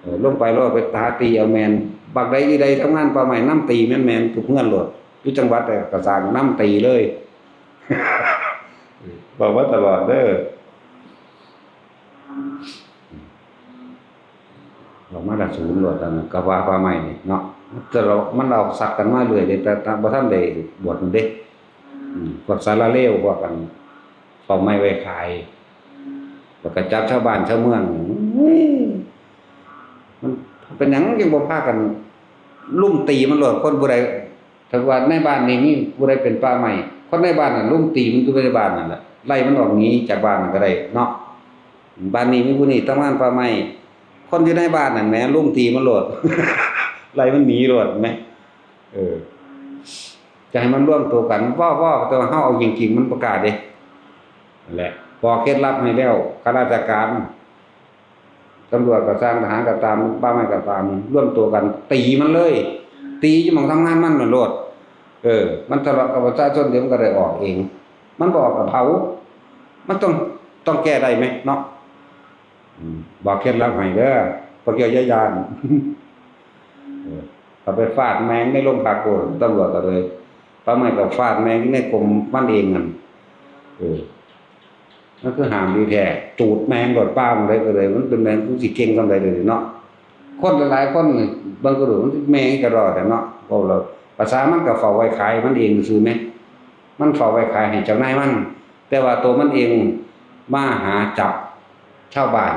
เออ ลงไปโลด ไปหาตีเอาแม่น บักใดอีใดทำงานป่าไม้นำตีแม่นๆ ทุกเฮือนโลด อยู่จังหวัดใดก็สร้างนำตีเลย บอกมาตลอดเด้อ ออกมาละศูนย์โลด อันนั้นก็ว่าป่าไม้นี่เนาะ แต่เรา มันเอาสักกันมาเรื่อยเลย แต่ แต่บ่ทันได้บวชนั่นเด้ อืม พวกสาระเลว พวกกัน เอาไม้ไว้ขาย แล้วก็จับชาวบ้านชาวเมือง อุ้ย มันเป็นหยังยังบ่พากันลุมตีมันโลด คนผู้ใด ถ้าว่าในบ้านนี้มีผู้ใดเป็นป่าไม้ คนในบ้านนั่นลุมตีมันอยู่ในบ้านนั่นแหละ ไล่มันออกหนีจากบ้านนั่นก็ได้เนาะ บ้านนี้มีผู้นี้ทำงานป่าไม้ คนอยู่ในบ้านนั่นแหมลุมตีมันโลด ไล่มันหนีโลดแหม เออ จะให้มันรวมตัวกัน ว่า ว่า แต่ว่าเฮาเอาจริงๆ มันบ่กล้าเด้ นั่นแหละ บอกเคล็ดลับให้แล้ว ข้าราชการ ตำรวจก็ซ่าง ทหารก็ตาม ป่าไม้ก็ตาม รวมตัวกัน ตีมันเลย ตีอยู่หม่องทำงานมันนั่นโลด เออ มันทะเลาะกับประชาชน เดี๋ยวมันก็ได้ออกเอง มันบ่ออกก็เผา มันต้อง ต้องแก้ได้ไหมเนาะ อืม บอกเคล็ดลับให้เด้อ พวกเจ้าอย่าย้าน เออ เอาไปฟาดแม่งในโรงพักโลด ตำรวจก็เลย ป่าไม้ก็ฟาดแม่งในกรมมันเองนั่น เออ มันคือห้ามดีแท้ จูดแม่งโลด ป่ามันเลยก็เลย มันเป็นแม่ง กูสิเก่งส่ำใดเลยเนาะ คนหลายๆคนนี่ เบิ่งก็ดู มันแม่งกะด้อแท้เนาะ เว้าแล้ว ภาษามันก็เฝ้าไว้ขายมันเองซื่อแหม มันเฝ้าไว้ขายให้เจ้านายมัน แต่ว่าตัวมันเองมาหาจับชาวบ้าน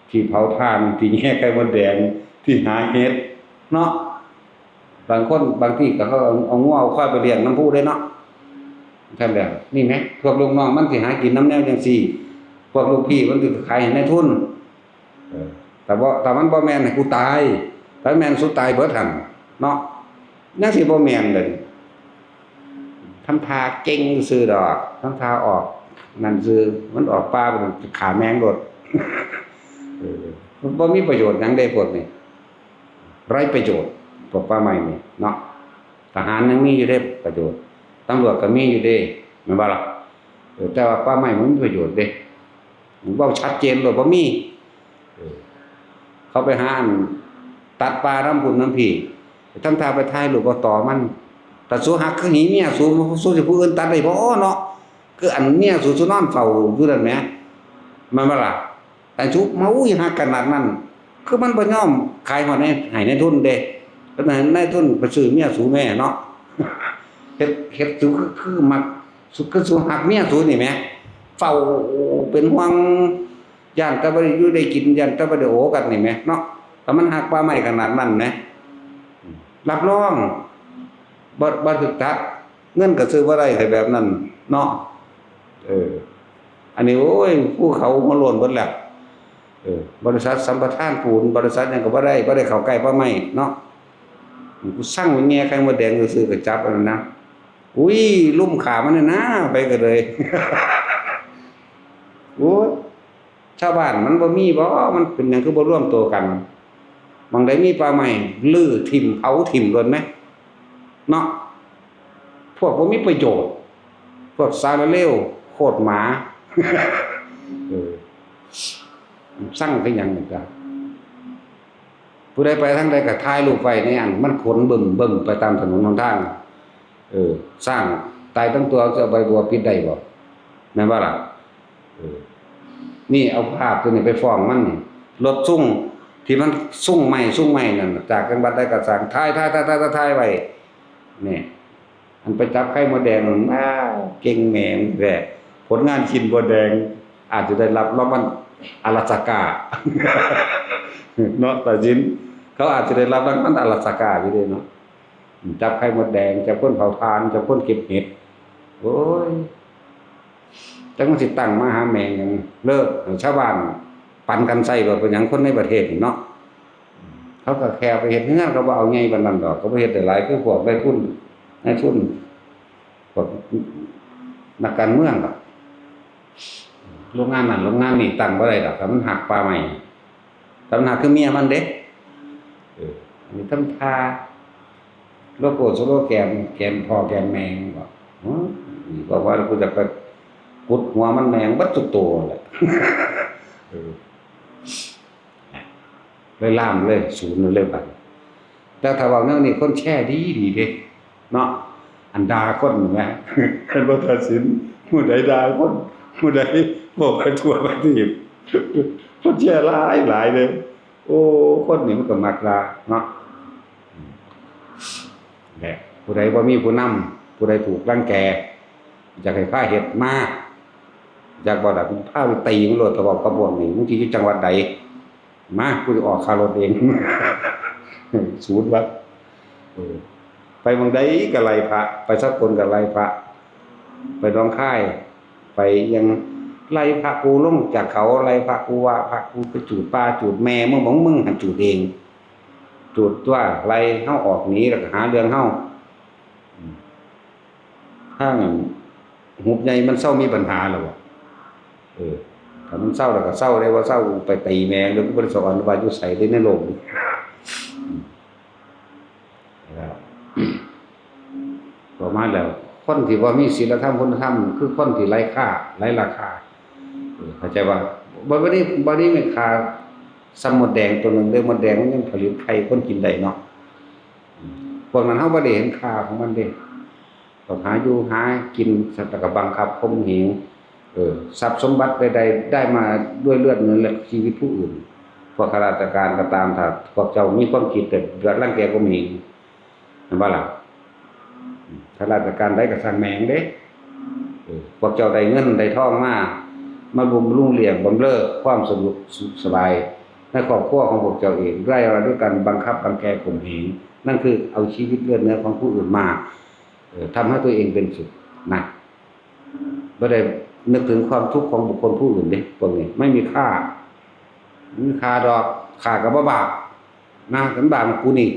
ที่เผาถ่าน ที่แย่ไข่มดแดง ที่หาเห็ด เนาะ บางคนบางที่ก็เขาเอาเอางัวเอาควายไปเลี้ยงนำผู้ได้เนาะ ท่านแหละ นี่ไหม พวกลูกน้องมันสิหากินนำแนวจังซี่ พวกลูกพี่มันสิขายให้นายทุน เออ แต่บ่ แต่มันบ่แม่นให้กูตาย ถ้าแม่นสุดตายเบิดหั่นเนาะ ยังสิบ่แม่นเลย ทำท่าเก่งซื่อดอก ทำท่าออกนั่นซื่อ มันออกป่าไปขาแมงโลด เออ มันบ่มีประโยชน์หยังเด้พวกนี้ ไร้ประโยชน์ พวกป่าไม้นี่เนาะ ทหารยังมีอยู่เด้ประโยชน์ ตำรวจก็มีอยู่เด้ แม่นบ่ล่ะ เออ แต่ว่าป่าไม้มันมีประโยชน์เด้ เว้าชัดเจนโลด บ่มี เออ เขาไปหาอันตัดป่านำพุ้นนำพี้ ทำท่าไปถ่ายรูปเอาต่อมัน ถ้าสูฮักคือหีเมียสู สูสิผู้อื่นตัดได้บ่เนาะ คืออันเมียสู สูนอนเฝ้าอยู่นั่นแหม แม่นบ่ล่ะ อันสูมา อุ้ย ฮักขนาดนั้น คือมันบ่ยอมขายฮอดให้ ให้นายทุนเด้ ก็นายทุนไปซื้อเมียสูแหมเนาะ เฮ็ด เฮ็ดสูคือ คือมัก สู คือสูฮักเมียสูนี่แหม เฝ้าเป็นห่วง ย้านแต่บ่ได้อยู่ได้กิน ย้านแต่บ่ได้โอกันนี่แหมเนาะ ถ้ามันฮักป่าไม้ขนาดนั้นแหม รับรอง บ่ บ่ถูกตัด เงินก็ซื้อบ่ได้ ถ้าแบบนั้นเนาะ เออ อันนี้ โอ้ย ภูเขาหัวโล้นเบิดแล้ว เออ บริษัทสัมปทานปูน บริษัทหยังก็บ่ได้ บ่ได้เข้าใกล้ป่าไม้เนาะ กูสั่งไปแง่ไข่มดแดงซื่อๆ ก็จับอันนั้นนะ อุ้ย ลุ่มขามันน่ะนะ ไปก็เลย โอ้ย ชาวบ้านมันบ่มีบ่ มันเป็นหยังคือบ่รวมตัวกัน หม่องใดมีป่าไม้ รื้อถิ่ม เผาถิ่มโลดแหม เนาะ พวกบ่มีประโยชน์ พวกสารเลว โคตรหมา เออ สั่งคือหยังนี่จ้ะ ผู้ใดไปทางใดก็ถ่ายรูปไว้ในอัน มันขนบึ้มๆ ไปตามถนนหนทาง เออ สร้างตายทั้งตัว จะเอาใบบัวปิดได้บ่ แม่นบ่ล่ะ เออ นี่เอาภาพตัวนี้ไปฟ้องมันนี่ รถซุ่ง ที่มันซุ่งไม้ ซุ่งไม้นั่นน่ะ จากจังหวัดใดก็สั่ง ถ่าย ถ่าย ถ่าย ถ่าย ถ่ายไว้ นี่ อันไปจับไข่มดแดง อ้าว เก่งแหมงแท้ ผลงานกินมดแดง อาจจะได้รับรางวัลอลาสก้า เนาะ ตาจิน เขาอาจจะได้รับรางวัลอลาสก้าอยู่เด้เนาะ จับไข่มดแดง จับคนเผาถ่าน จับคนเก็บเห็ด โอ้ย จักมันสิตั้งมาหาแมงหยัง เลิก ให้ชาวบ้านปันกันใช้โลด เป็นหยังคนในประเทศนี่เนาะ เขาก็แค่ไปเฮ็ดเฮือน เขาบ่เอาใหญ่ปานนั้นดอก เขาบ่เฮ็ดได้หลาย คือพวกนายทุน นายทุน พวกนักการเมืองดอก โรงงานนั่นโรงงานนี่ตั้งบ่ได้ดอก ถ้ามันฮักป่าไม้ ถ้ามันฮักคือเมียมันเด้ เออ อันนี้ทำท่า โลโก้สโลแกน แกนพ่อแกนแม่บ่ อืม บอกว่ากูจะไปกุดหัวมันแม่งเบิดทุกตัวแหละ เออ เลยล่ามเลย ศูนย์เลยบัด แต่ถ้าเว้าแนวนี้ คนแชร์ดีดีเด้ เนาะ อันด่าคนแหม เห็นบ่ ตัดสิน ผู้ใดด่าคน ผู้ใดบอกไปทั่วประเทศ คนแชร์หลายหลายเลย โอ้ คนนี่มันก็มักด่าเนาะ แหละ ผู้ใดบ่มีผู้นำ ผู้ใดถูกรังแก อยากให้พาเฮ็ดมา อยากบ่ล่ะ พาไปตีมันโลด ถ้าเว้ากับพวกนี้ มึงสิอยู่จังหวัดใด มา กูสิออกค่ารถเอง ศูนย์วัด เออ ไปหม่องใดก็ไล่พระ ไปสกลก็ไล่พระ ไปหนองคาย ไปยังไล่พระกูลงจากเขา ไล่พระกูว่า พระกูไปจูดป่า จูดแม่มึง ของมึงหันจูดเอง จูดตัว ไล่เฮาออกหนี แล้วก็หาเรื่องเฮา อืม ทางอันหุบใหญ่มันเซามีปัญหาแล้วบ่ เออ ถ้ามันเซาแล้วก็เซาได้ บ่เซาไปตีแม่ง เดี๋ยวกูบ่ได้สอนว่าอยู่ไสเด้ในโลกนี้ อืม แล้ว ต่อมาแล้ว คนที่บ่มีศีลธรรมคุณธรรม คือคนที่ไร้ค่า ไร้ราคา เออ เข้าใจบ่ บ่ บ่ได้ บ่ได้มีค่าส่ำมดแดงตัวหนึ่งเด้ มดแดงมันยังผลิตไข่คนกินได้เนาะ อืม พวกนั้นเฮาบ่ได้เห็นค่าของมันเด้ ต้องหาอยู่หากิน แล้วก็บังคับข่มเหง เออ ทรัพย์สมบัติใดๆ ได้มาด้วยเลือดเนื้อและชีวิตผู้อื่น พวกข้าราชการก็ตาม ถ้าพวกเจ้ามีความคิดแต่รังแกข่มเหง แม่นบ่ล่ะ ข้าราชการใดก็ช่างแม่งเด้ เออ พวกเจ้าได้เงินได้ทองมา มาบำรุงเลี้ยงบำเรอความสะดวกสุขสบาย ในครอบครัวของพวกเจ้าเอง ไร้รอยด้วยการบังคับรังแกข่มเหง นั่นคือเอาชีวิตเลือดเนื้อของผู้อื่นมา เอ่อ ทำให้ตัวเองเป็นสุขนะ บ่ได้นึกถึงความทุกข์ของบุคคลผู้อื่นเด้ พวกนี้ไม่มีค่า ไม่มีค่าดอก ค่าก็บ่บาปนะ กันบาปกูนี่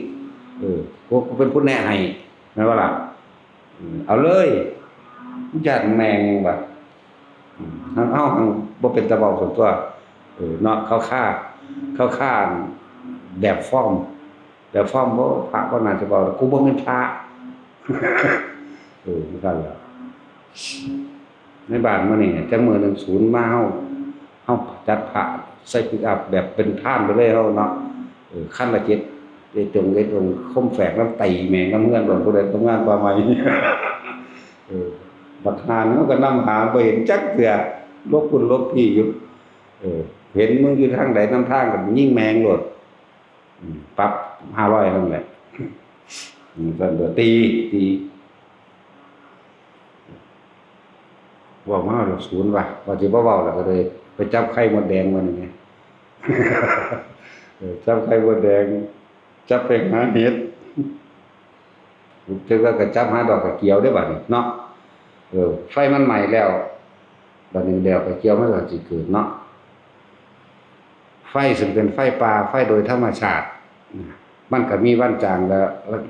เออ กู กูเป็นผู้แนะให้ แม่นบ่ล่ะ อืม เอาเลย ญาติแม่งยังว่า อืม เฮา เฮา เฮาบ่เป็นตาเว้าส่วนตัว เออ เนาะ เขาฆ่า เขาฆ่าแบบฟอร์ม แบบฟอร์ม บ่ พระบ่น่าจะเว้า กูบ่แม่นพระ เออ จั่งซั้นล่ะ ในบ้านมื้อนี้ จักมื้อหนึ่งศูนย์มา เฮา เฮาจัดพระใส่ปิกอัพแบบเป็นพานไปเลยเฮาเนาะ เออ คันละเจ็ด เอ็ดองค์ เอ็ดองค์ คมแฝกนำตีแม่งนำเฮือนโลด ผู้ใดทำงานป่าไม้ เออ บักห่านี่มันก็นำหาบ่เห็นจักเทื่อ หลบพุ้นหลบพี้อยู่ เออ เห็นมึงอยู่ทางใดนำทางก็ยิงแม่งโลด อืม ปรับห้าร้อยนั่นแหละ อืม ซั่นเด้อ ตี ตี เว้ามาแล้วศูนย์ว่ะ ว่าสิบ่เว้าแล้วก็เลย ไปจับไข่มดแดงมานี่ไง เออ จับไข่มดแดง จับไปหาเห็ด จักว่าก็จับหาดอกกระเจียวได้บัดนี้เนาะ เออ ไฟมันไหม้แล้ว บัดนี้ดอกกระเจียวมันก็สิเกิดเนาะ ไฟซึ่งเป็นไฟป่า ไฟโดยธรรมชาติ มันก็มีวันจางและ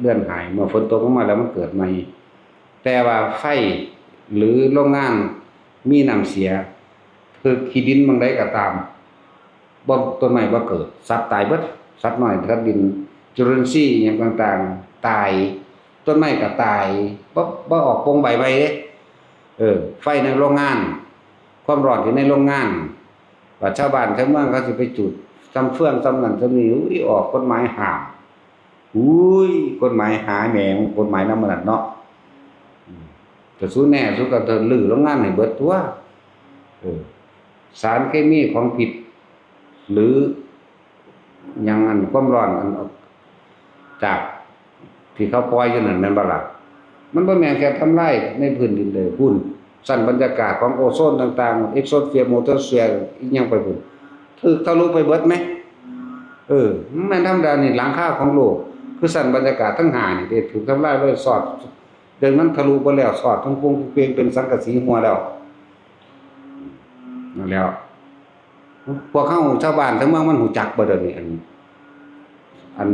เลือนหาย เมื่อฝนตกลงมาแล้วมันเกิดใหม่ แต่ว่าไฟหรือโรงงานมีน้ำเสีย ถืกขี้ดินหม่องใดก็ตาม บ่ ต้นไม้บ่เกิด สัตว์ตายเบิด สัตว์น้อย สัตว์ดิน จุลินทรีย์อิหยังต่างๆ ตาย ต้นไม้ก็ตาย บ่ บ่ออกโป่งใบใหม่เด้ เออ ไฟในโรงงาน ความร้อนที่ในโรงงาน ว่าชาวบ้านชาวเมืองเขาสิไปจุดซ่ำเฟืองซ่ำนั่นซ่ำนี่ อุ้ย ออกกฎหมายห้าม อุ้ย กฎหมายหาแหมง กฎหมายนำมันนั่นเนาะ อืม แต่สูแน่สูก็ต้องรื้อโรงงานให้เบิดตั๊ว เออ สารเคมีของพิษ หรือหยังอันความร้อนอันออกจากที่เขาปล่อยอยู่นั่นแม่นบ่ล่ะ มันบ่แม่นแค่ทำลายในพื้นดินเด้อ พุ้น ชั้นบรรยากาศของโอโซนต่างๆ เอ็กโซสเฟียร์ โมโทสเฟียร์ อีหยังไปพุ้น ถืกทะลุไปเบิดแหม เออ มันแม่นธรรมดานี่ หลังคาของโลก คือชั้นบรรยากาศทั้งห้านี่เด้ ถืกทำลายไปซอด เดี๋ยวมันทะลุไปแล้ว ซอดทั้งปวงเปงเป็นสังกะสีหัวแล้ว นั่นแหล้ว พวกเฮาชาวบ้านชาวเมืองมันฮู้จักบ่เดี๋ยวนี้ อัน อัน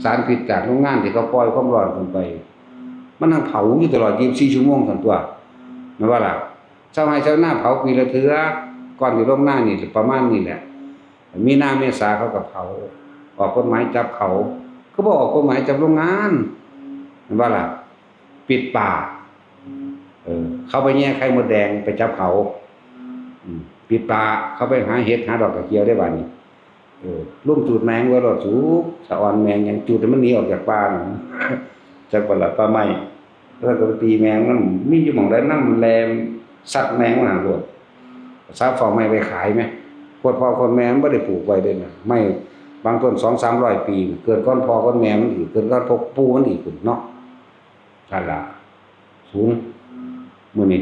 สารพิษจากโรงงานที่เขาปล่อยความร้อนขึ้นไป มันยังเผาอยู่ตลอดยี่สิบสี่ชั่วโมงซั่นตั๊ว แม่นบ่ล่ะ ชาวไร่ชาวนาเผาปีละเทื่อ ก่อนสิลงนานี่ประมาณนี้แหละ มีนาเมษาเขาก็เผา ออกกฎหมายจับเขา คือบ่ออกกฎหมายจับโรงงาน แม่นบ่ล่ะ ปิดป่า เออ เขาไปแย่ไข่มดแดงไปจับเขา อืม ปิดป่า เขาไปหาเห็ดหาดอกกระเจียวได้บัดนี้ เออ ลุ่มจูดแมงไว้โลดสู สะออนแมงหยังจูดให้มันหนีออกจากป่านั่น จักบ่ล่ะ ป่าไม้ แล้วก็ไปตีแมงมัน มีอยู่หม่องใดนำแลนซัดแมงมันหั่นโลด สาเฝ้าไม้ไว้ขายแหม โคตรพ่อโคตรแม่มันบ่ได้ปลูกไว้เด้นะ ไม้บางต้นสองสามร้อยปี เกิดก่อนพ่อก่อนแม่มันอีก เกิดก่อนพวกปู่มันอีกพุ้นเนาะ นั่นล่ะ ศูนย์ มื้อนี้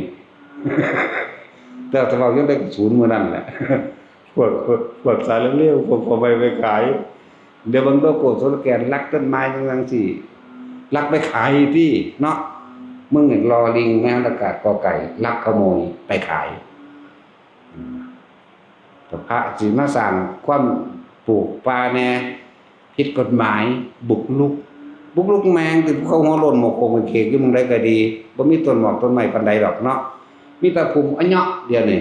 แต่ถ้าเว้ายังได้ศูนย์มื้อนั้นแหละ พวก พวก พวกสารเลว พวกเอาไป ไปขาย เดี๋ยวเบิ่งโลโก้สโลแกน รักต้นไม้จังซี่ รักไปขายติเนาะ มึงนี่ ลอลิง แมวละกาด กอไก่ ลักขโมยไปขาย อืม แต่พระสิมาสร้างความปลูกป่าแหน่ ผิดกฎหมาย บุกรุก บุกรุกแม่งติ เขาหัวโล้นหมกโขกหมกเขกอยู่หม่องใดก็ดี บ่มีต้นหมอกต้นไม้ปานใดดอกเนาะ มีแต่พุ่มอะเยาะเดียวนี่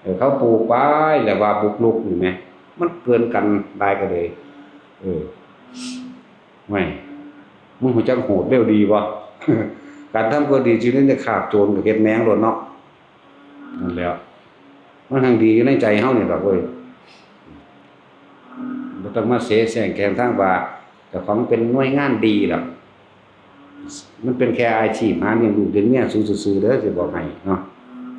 เออ เขาปลูกไปแล้วว่าบุกรุกนี่แหม มันเกินกันหลายก็เลย เออ แหม มึงฮู้จักโหดเร็วดีบ่ การทำความดี สิได้คาบโจรก็เฮ็ดแม่งโลดเนาะ นั่นแหละ มันแฮ่งดีอยู่ในใจเฮานี่ล่ะเว้ย บ่ต้องมาเสแสร้งแกล้งทางว่าเจ้าของเป็นหน่วยงานดีดอก มันเป็นแค่อาชีพหาเลี้ยงลูกเลี้ยงเมียสูซื่อๆเด้อ สิบอกให้เนาะ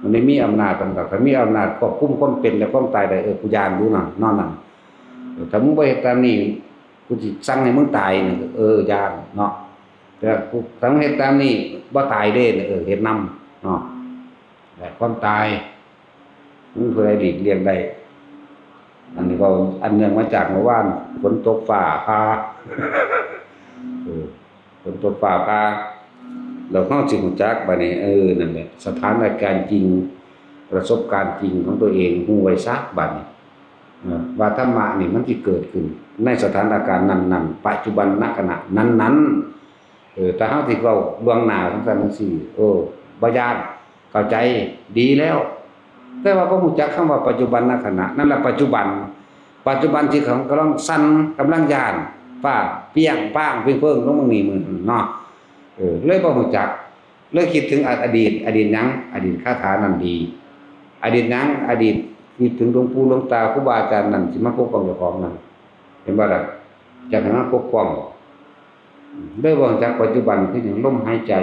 มันได้มีอำนาจปานใด ถ้ามีอำนาจควบคุมความเป็นและความตายได้ เออ กูย้านอยู่นั่น นอนนั่น เออ ถ้ามึงบ่เฮ็ดตามนี้ กูสิสั่งให้มึงตายนี่ เออ ย้านเนาะ แต่กู ถ้ามึงเฮ็ดตามนี้ บ่ตายเด้ เออ เฮ็ดนำเนาะ และความตาย มึงผู้ใดหลีกเลี่ยงได้ อันนี้ก็อันเนื่องมาจากเมื่อวานฝนตกฟ้าผ่า เออ ฝนตกฟ้าผ่า เราเข้าสิรู้จักบัดนี้ เออ นั่นแหละ สถานการณ์จริง ประสบการณ์จริงของตัวเอง ฮู้ไว้ซะบัดนี้ เออ ว่าธรรมะนี่มันสิเกิดขึ้น ในสถานการณ์นั้นๆ ปัจจุบันณขณะนั้นๆ เออ แต่เฮาสิเว้าล่วงหน้าจั่งซั้นจั่งซี้ เออ บ่ย้าน เข้าใจ ดีแล้ว แต่ว่าบ่รู้จักคำว่าปัจจุบันณขณะ นั่นแหละปัจจุบัน ปัจจุบันที่เขากำลังสั่น กำลังย้าน ฟ้าเปรี้ยงป้างเปรี้ยงเปิ้งลงมานี่มื้อนี้เนาะ เออ เลยบ่รู้จัก เลยคิดถึงอดีต อดีตหยัง อดีตคาถานั้นดี อดีตหยัง อดีตคิดถึงหลวงปู่หลวงตาครูบาอาจารย์นั่นสิมาปกป้องเจ้าของนั่น เห็นบ่ล่ะ อยากให้มาปกป้อง เลยบ่รู้จักปัจจุบันคือหยัง ลมหายใจ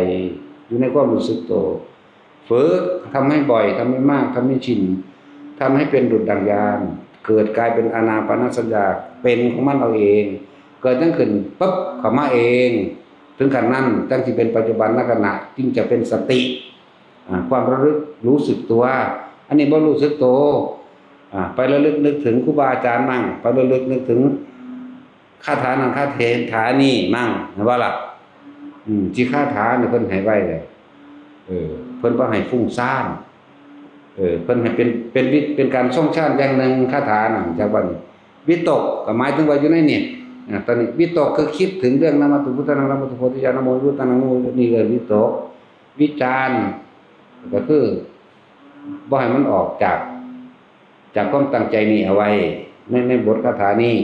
อยู่ในความรู้สึกตัว ฝึก ทำให้บ่อย ทำให้มาก ทำให้ชิน ทำให้เป็นดุจดั่งญาณ เกิดกลายเป็นอานาปานสัญญา เป็นของมันเอาเอง เกิดจั่งขึ้นปุ๊บ เข้ามาเอง ถึงขั้นนั้นจั่งสิเป็นปัจจุบันขณะ จึงจะเป็นสติ อ่า ความระลึกรู้สึกตัว อันนี้บ่รู้สึกตัว อ่า ไประลึกนึกถึงครูบาอาจารย์มั่ง ไประลึกนึกถึงคาถานั้นคาถานี้มั่ง เห็นบ่ล่ะ อืม ที่คาถานี่เพิ่นให้ไว้เลย เออ เพิ่นบ่ให้ฟุ้งซ่าน เออ เพิ่นให้เป็น เป็นวิ เป็นการทรงฌานอย่างหนึ่ง คาถานั่น จากวันวิตกก็หมายถึงว่าอยู่ในนี่ อ่า ตอนนี้วิตกคือคิดถึงเรื่อง นะโมตัสสะ ภะคะวะโต อะระหะโต สัมมาสัมพุทธัสสะ นะโมตัสสะ ภะคะวะโต อะระหะโต สัมมาสัมพุทธัสสะ นะโมตัสสะ นี่เอิ้นวิตก วิจารณ์ ก็คือ บ่ให้มันออกจาก จากความตั้งใจนี้เอาไว้ ใน ในบทคาถานี้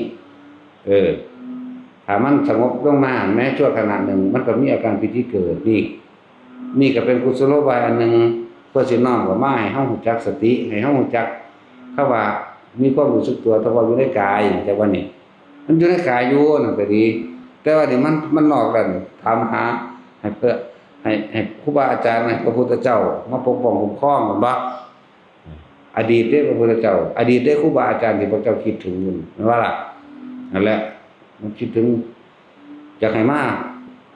เออ ถ้ามันสงบลงมาแม้ชั่วขณะหนึ่ง มันก็มีอาการปีติเกิด นี่ นี่ก็เป็นกุศโลบายอันหนึ่ง เพื่อสิน้อมเข้ามาให้เฮารู้จักสติ ให้เฮารู้จักคำว่ามีความรู้สึกตัวเฉพาะอยู่ในกาย จั่งว่านี่ มันอยู่ในกายอยู่นั่นก็ดี แต่ว่านี่มัน มันนอกแล้วนี่ ถามหา ให้เพื่อ ให้ ให้ครูบาอาจารย์ ให้พระพุทธเจ้ามาปกป้องคุ้มครอง แม่นบ่ อดีตเด้พระพุทธเจ้า อดีตเด้ครูบาอาจารย์ที่พระเจ้าคิดถึงอยู่ แม่นบ่ล่ะ นั่นแหละ มันคิดถึง อยากให้มา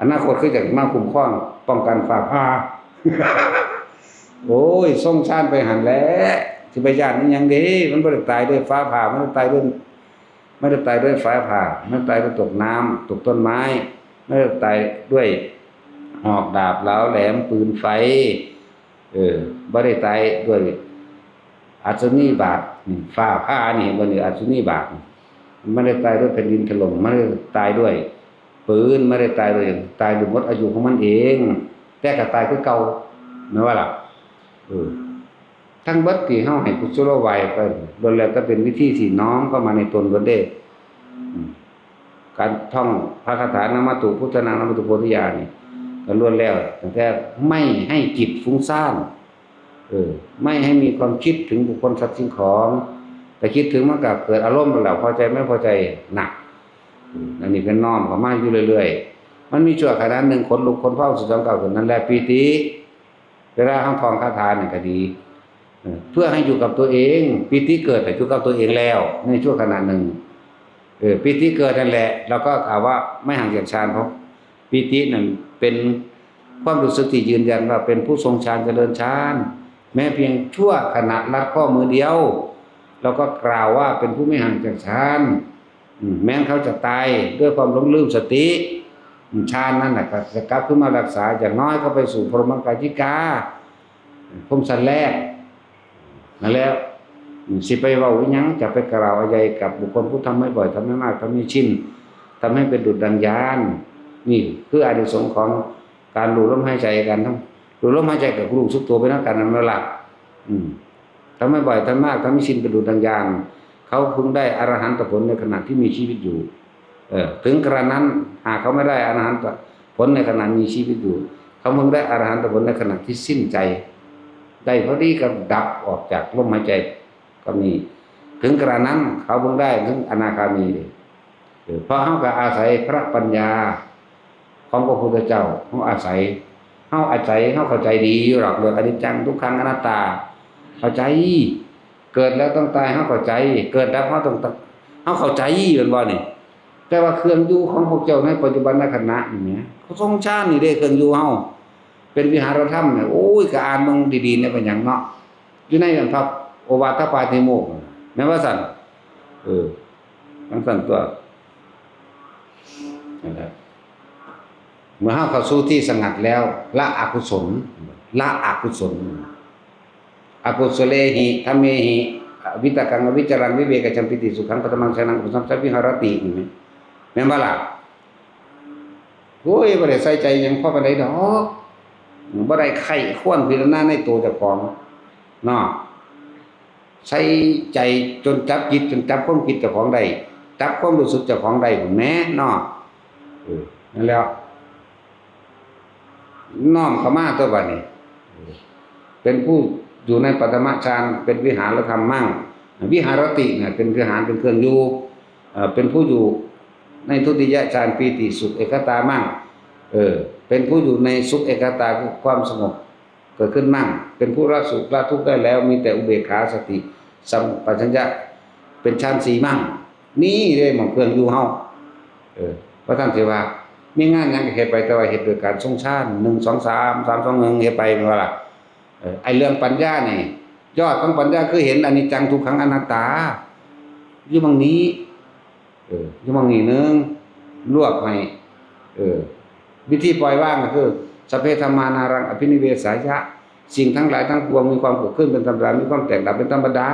อนาคตคืออยากให้มาคุ้มครอง ป้องกันฟ้าผ่า โอ้ย ทรงฌานไปหั่นแหละ สิไปย้านอิหยังเด้ มันบ่ได้ตายด้วยฟ้าผ่า มันตายด้วย ไม่ได้ตายด้วยฟ้าผ่า ไม่ได้ตายด้วยตกน้ำ ตกต้นไม้ ไม่ได้ตายด้วยหอกดาบเหลาแหลมปืนไฟ เออ บ่ได้ตายด้วยอัศนีบาด ฟ้าผ่านี่ บ่ได้อัศนีบาด ไม่ได้ตายด้วยแผ่นดินถล่ม ไม่ได้ตายด้วยปืน ไม่ได้ตายด้วย ตายด้วยหมดอายุของมันเอง แต่ก็ตายคือเก่า แม่นบ่ล่ะ เออ ทั้งเบิดที่เฮาให้กุศโลบายไป ล้วนแล้วแต่เป็นวิธีที่น้อมเข้ามาในตนเบิดเด้ อืม การท่องพระคาถา นะโมตัสสะ ภะคะวะโต อะระหะโต สัมมาสัมพุทธัสสะ นะโมตัสสะ ภะคะวะโต อะระหะโต สัมมาสัมพุทธัสสะ เพิ่นล้วนแล้ว ตั้งแต่ไม่ให้จิตฟุ้งซ่าน เออ ไม่ให้มีความคิดถึงบุคคลสัตว์สิ่งของ แต่คิดถึงมันก็เกิดอารมณ์แล้ว พอใจไม่พอใจ น่ะ อืม อันนี้ก็น้อมเข้ามาอยู่เรื่อยๆ มันมีชั่วขณะหนึ่งขนลุกขนพอง สิบสอง ก้าวขึ้น นั่นแหละปีติ เวลาเฮาท่องคาถานี่ก็ดี เออ เพื่อให้อยู่กับตัวเอง ปีติเกิดให้อยู่กับตัวเองแล้ว ในชั่วขณะหนึ่ง เออ ปีติเกิดนั่นแหละ เราก็กล่าวว่าไม่ห่างจากฌาน เพราะปีตินั่นเป็นความรู้สึกที่ยืนยันว่าเป็นผู้ทรงฌานเจริญฌาน แม้เพียงชั่วขณะลัดข้อมือเดียว เราก็กล่าวว่าเป็นผู้ไม่ห่างจากฌาน อืม แม้นเขาจะตายด้วยความหลงลืมสติ อืม ฌานนั่นน่ะก็จะกลับขึ้นมารักษา อย่างน้อยก็ไปสู่พรหมกายิกา พรหมชั้นแรก นั่นแหละ อืม สิไปเว้าอิหยัง จะไปกล่าวอะไรกับบุคคลผู้ทำให้บ่อย ทำให้มาก ทำให้ชิน ทำให้เป็นดุจดังญาณ นี่คืออานิสงส์ของการรู้ลมหายใจกัน ทั้งรู้ลมหายใจกับรู้สึกตัวไปนำกัน นั่นแหละ อืม ทำให้บ่อย ทำมาก ทำให้ชินเป็นดุจดังญาณ เขาพึงได้อรหันตผลในขณะที่มีชีวิตอยู่ เออ ถึงกระนั้น หากเขาไม่ได้อรหันตผลในขณะมีชีวิตอยู่ เขาพึงได้อรหันตผลในขณะที่สิ้นใจ ได้พอดีกับดับออกจากลมหายใจก็มี ถึงกระนั้นเขาพึงได้ถึงอนาคามีเลย เออ เพราะเขาก็อาศัยพระปัญญาของพระพุทธเจ้า เขาอาศัย เขาอาศัย เขาเข้าใจดีอยู่หรอก เรื่องอนิจจัง ทุกขัง อนัตตา เข้าใจ เกิดแล้วต้องตาย เขาเข้าใจ เกิดดับ เขาต้องตาย เขาเข้าใจ แม่นบ่นี่ แต่ว่าเครื่องอยู่ของพวกเจ้าในปัจจุบันขณะนี่แหม เขาทรงฌานนี่เด้ เครื่องอยู่เฮา เป็นวิหารธรรมเนี่ย โอ้ย ก็อ่านเบิ่งดีๆ เนี่ย เป็นหยังเนาะ อยู่ในพระโอวาทปาติโมกข์ แม่นว่าซั่น เออ จั่งซั้นตั๊ว นั่นแหละ เมื่อเฮาเข้าสู่ที่สงัดแล้ว ละอกุศล ละอกุศล อกุศเลหิ ธัมเมหิ วิตกัง อวิจรัง วิเวกจัง ปีติสุขัง ปัตถมังฌานัง อุปสัมปชัญญะวิหารติ นี่แม่น แม่นบ่ล่ะ โอ้ย บ่ได้ใส่ใจหยังพอปานใดดอก บ่ได้ใคร่ครวญพิจารณาในตัวเจ้าของ เนาะ ใส่ใจจนจับจิต จนจับความคิดเจ้าของได้ จับความรู้สึกเจ้าของได้พู้นแหมเนาะ เออ นั่นแหล้ว น้อมเข้ามาตั๊วบัดนี้ เป็นผู้อยู่ในปัตถมฌาน เป็นวิหารธรรมมั่ง วิหารติเนี่ย เป็นวิหาร เป็นเครื่องอยู่ เอ่อ เป็นผู้อยู่ในทุติยฌาน ปีติสุขเอกคตามั่ง เออ เป็นผู้อยู่ในสุขเอกคตา คือความสงบเกิดขึ้นมั่ง เป็นผู้ละสุขละทุกข์ได้แล้ว มีแต่อุเบกขาสติสัมปชัญญะ เป็นฌานสี่มั่ง นี่เด้หม่องเครื่องอยู่เฮา เออ ว่าซั่นสิว่า มีงานหยังก็เฮ็ดไป แต่ว่าเฮ็ดด้วยการทรงฌาน หนึ่ง สอง สาม สาม สอง หนึ่ง เฮ็ดไปแม่นบ่ล่ะ เออ ไอ้เรื่องปัญญานี่ ยอดของปัญญาคือเห็นอนิจจังทุกขังอนัตตา อยู่หม่องนี้ เออ อยู่หม่องนี้หนึ่ง รวบให้ เออ วิธีปล่อยวางก็คือ สัพเพธัมมานารังอภินิเวสายะ สิ่งทั้งหลายทั้งปวงมีความเกิดขึ้นเป็นธรรมดา มีความแตกดับเป็นธรรมดา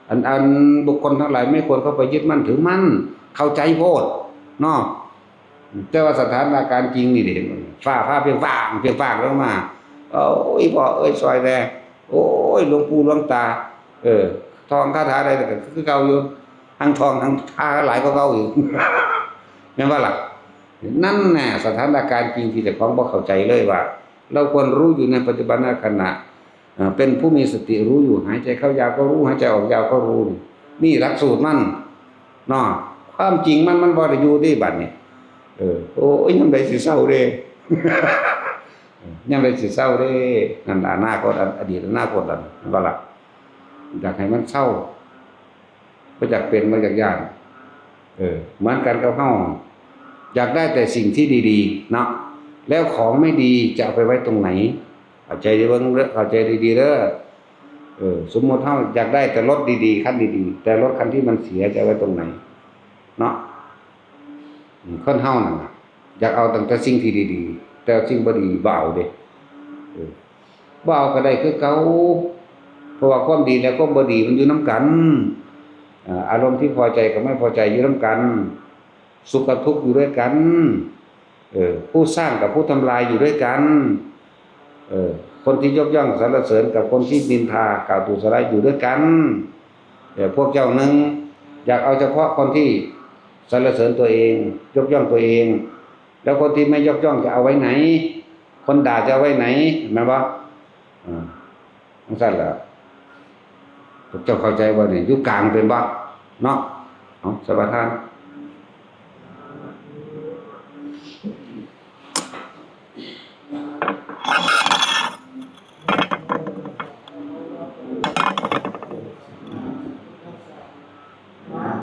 อัน อันบุคคลทั้งหลายไม่ควรเข้าไปยึดมั่นถือมั่น เข้าใจโพดเนาะ แต่ว่าสถานการณ์จริงนี่เด้ ฟ้าผ่าเปรียงป้าง เปรียงป้างลงมา โอ้ย พ่อเอ้ย ซอยแด่ โอ้ย หลวงปู่หลวงตา เออ ท่องคาถาใดก็คือเก่าอยู่ ทั้งท่องทั้งคาหลายกว่าเก่าอยู่ แม่นบ่ล่ะ นั่นแหละสถานการณ์จริงที่เจ้าของบ่เข้าใจเลยว่า เราควรรู้อยู่ในปัจจุบันขณะ เอ่อ เป็นผู้มีสติรู้อยู่ หายใจเข้ายาวก็รู้ หายใจออกยาวก็รู้ นี่หลักสูตรมันเนาะ ความจริงมัน มันบ่ได้อยู่ที่บัดนี้ เออ โอ้ย ยามใดสิเซาเด้ ยามใดสิเซาเด้ นั่นล่ะ อนาคต อดีต อนาคต นั่นบ่ล่ะ อยากให้มันเซา บ่อยากเป็น บ่อยากย้าน เออ เหมือนกันกับเฮา อยากได้แต่สิ่งที่ดีๆ เนาะ แล้วของไม่ดีจะเอาไปไว้ตรงไหน เข้าใจดีเบิ่งเด้อ เข้าใจดีๆ เด้อ เออ สมมุติเฮาอยากได้แต่รถดีๆ คันดีๆ แต่รถคันที่มันเสียจะเอาไว้ตรงไหน เนาะ อืม คนเฮานั่นน่ะ อยากเอาตั้งแต่สิ่งที่ดีๆ แต่สิ่งบ่ดีบ่เอาเด้ เออ บ่เอาก็ได้คือเก่า เพราะว่าความดีและความบ่ดีมันอยู่นำกัน อ่า อารมณ์ที่พอใจกับไม่พอใจอยู่นำกัน สุขกับทุกข์อยู่ด้วยกัน เออ ผู้สร้างกับผู้ทำลายอยู่ด้วยกัน เออ คนที่ยกย่องสรรเสริญกับคนที่นินทากล่าวประทุษร้ายอยู่ด้วยกัน เออ พวกเจ้าหนึ่งอยากเอาเฉพาะคนที่สรรเสริญตัวเอง ยกย่องตัวเอง แล้วคนที่ไม่ยกย่องจะเอาไว้ไหน คนด่าจะเอาไว้ไหน แม่นบ่ อ่า จั่งซั้นล่ะ พวกเจ้าเข้าใจบ่นี่ อยู่กลางเป็นบ่ เนาะ เอา สมาทาน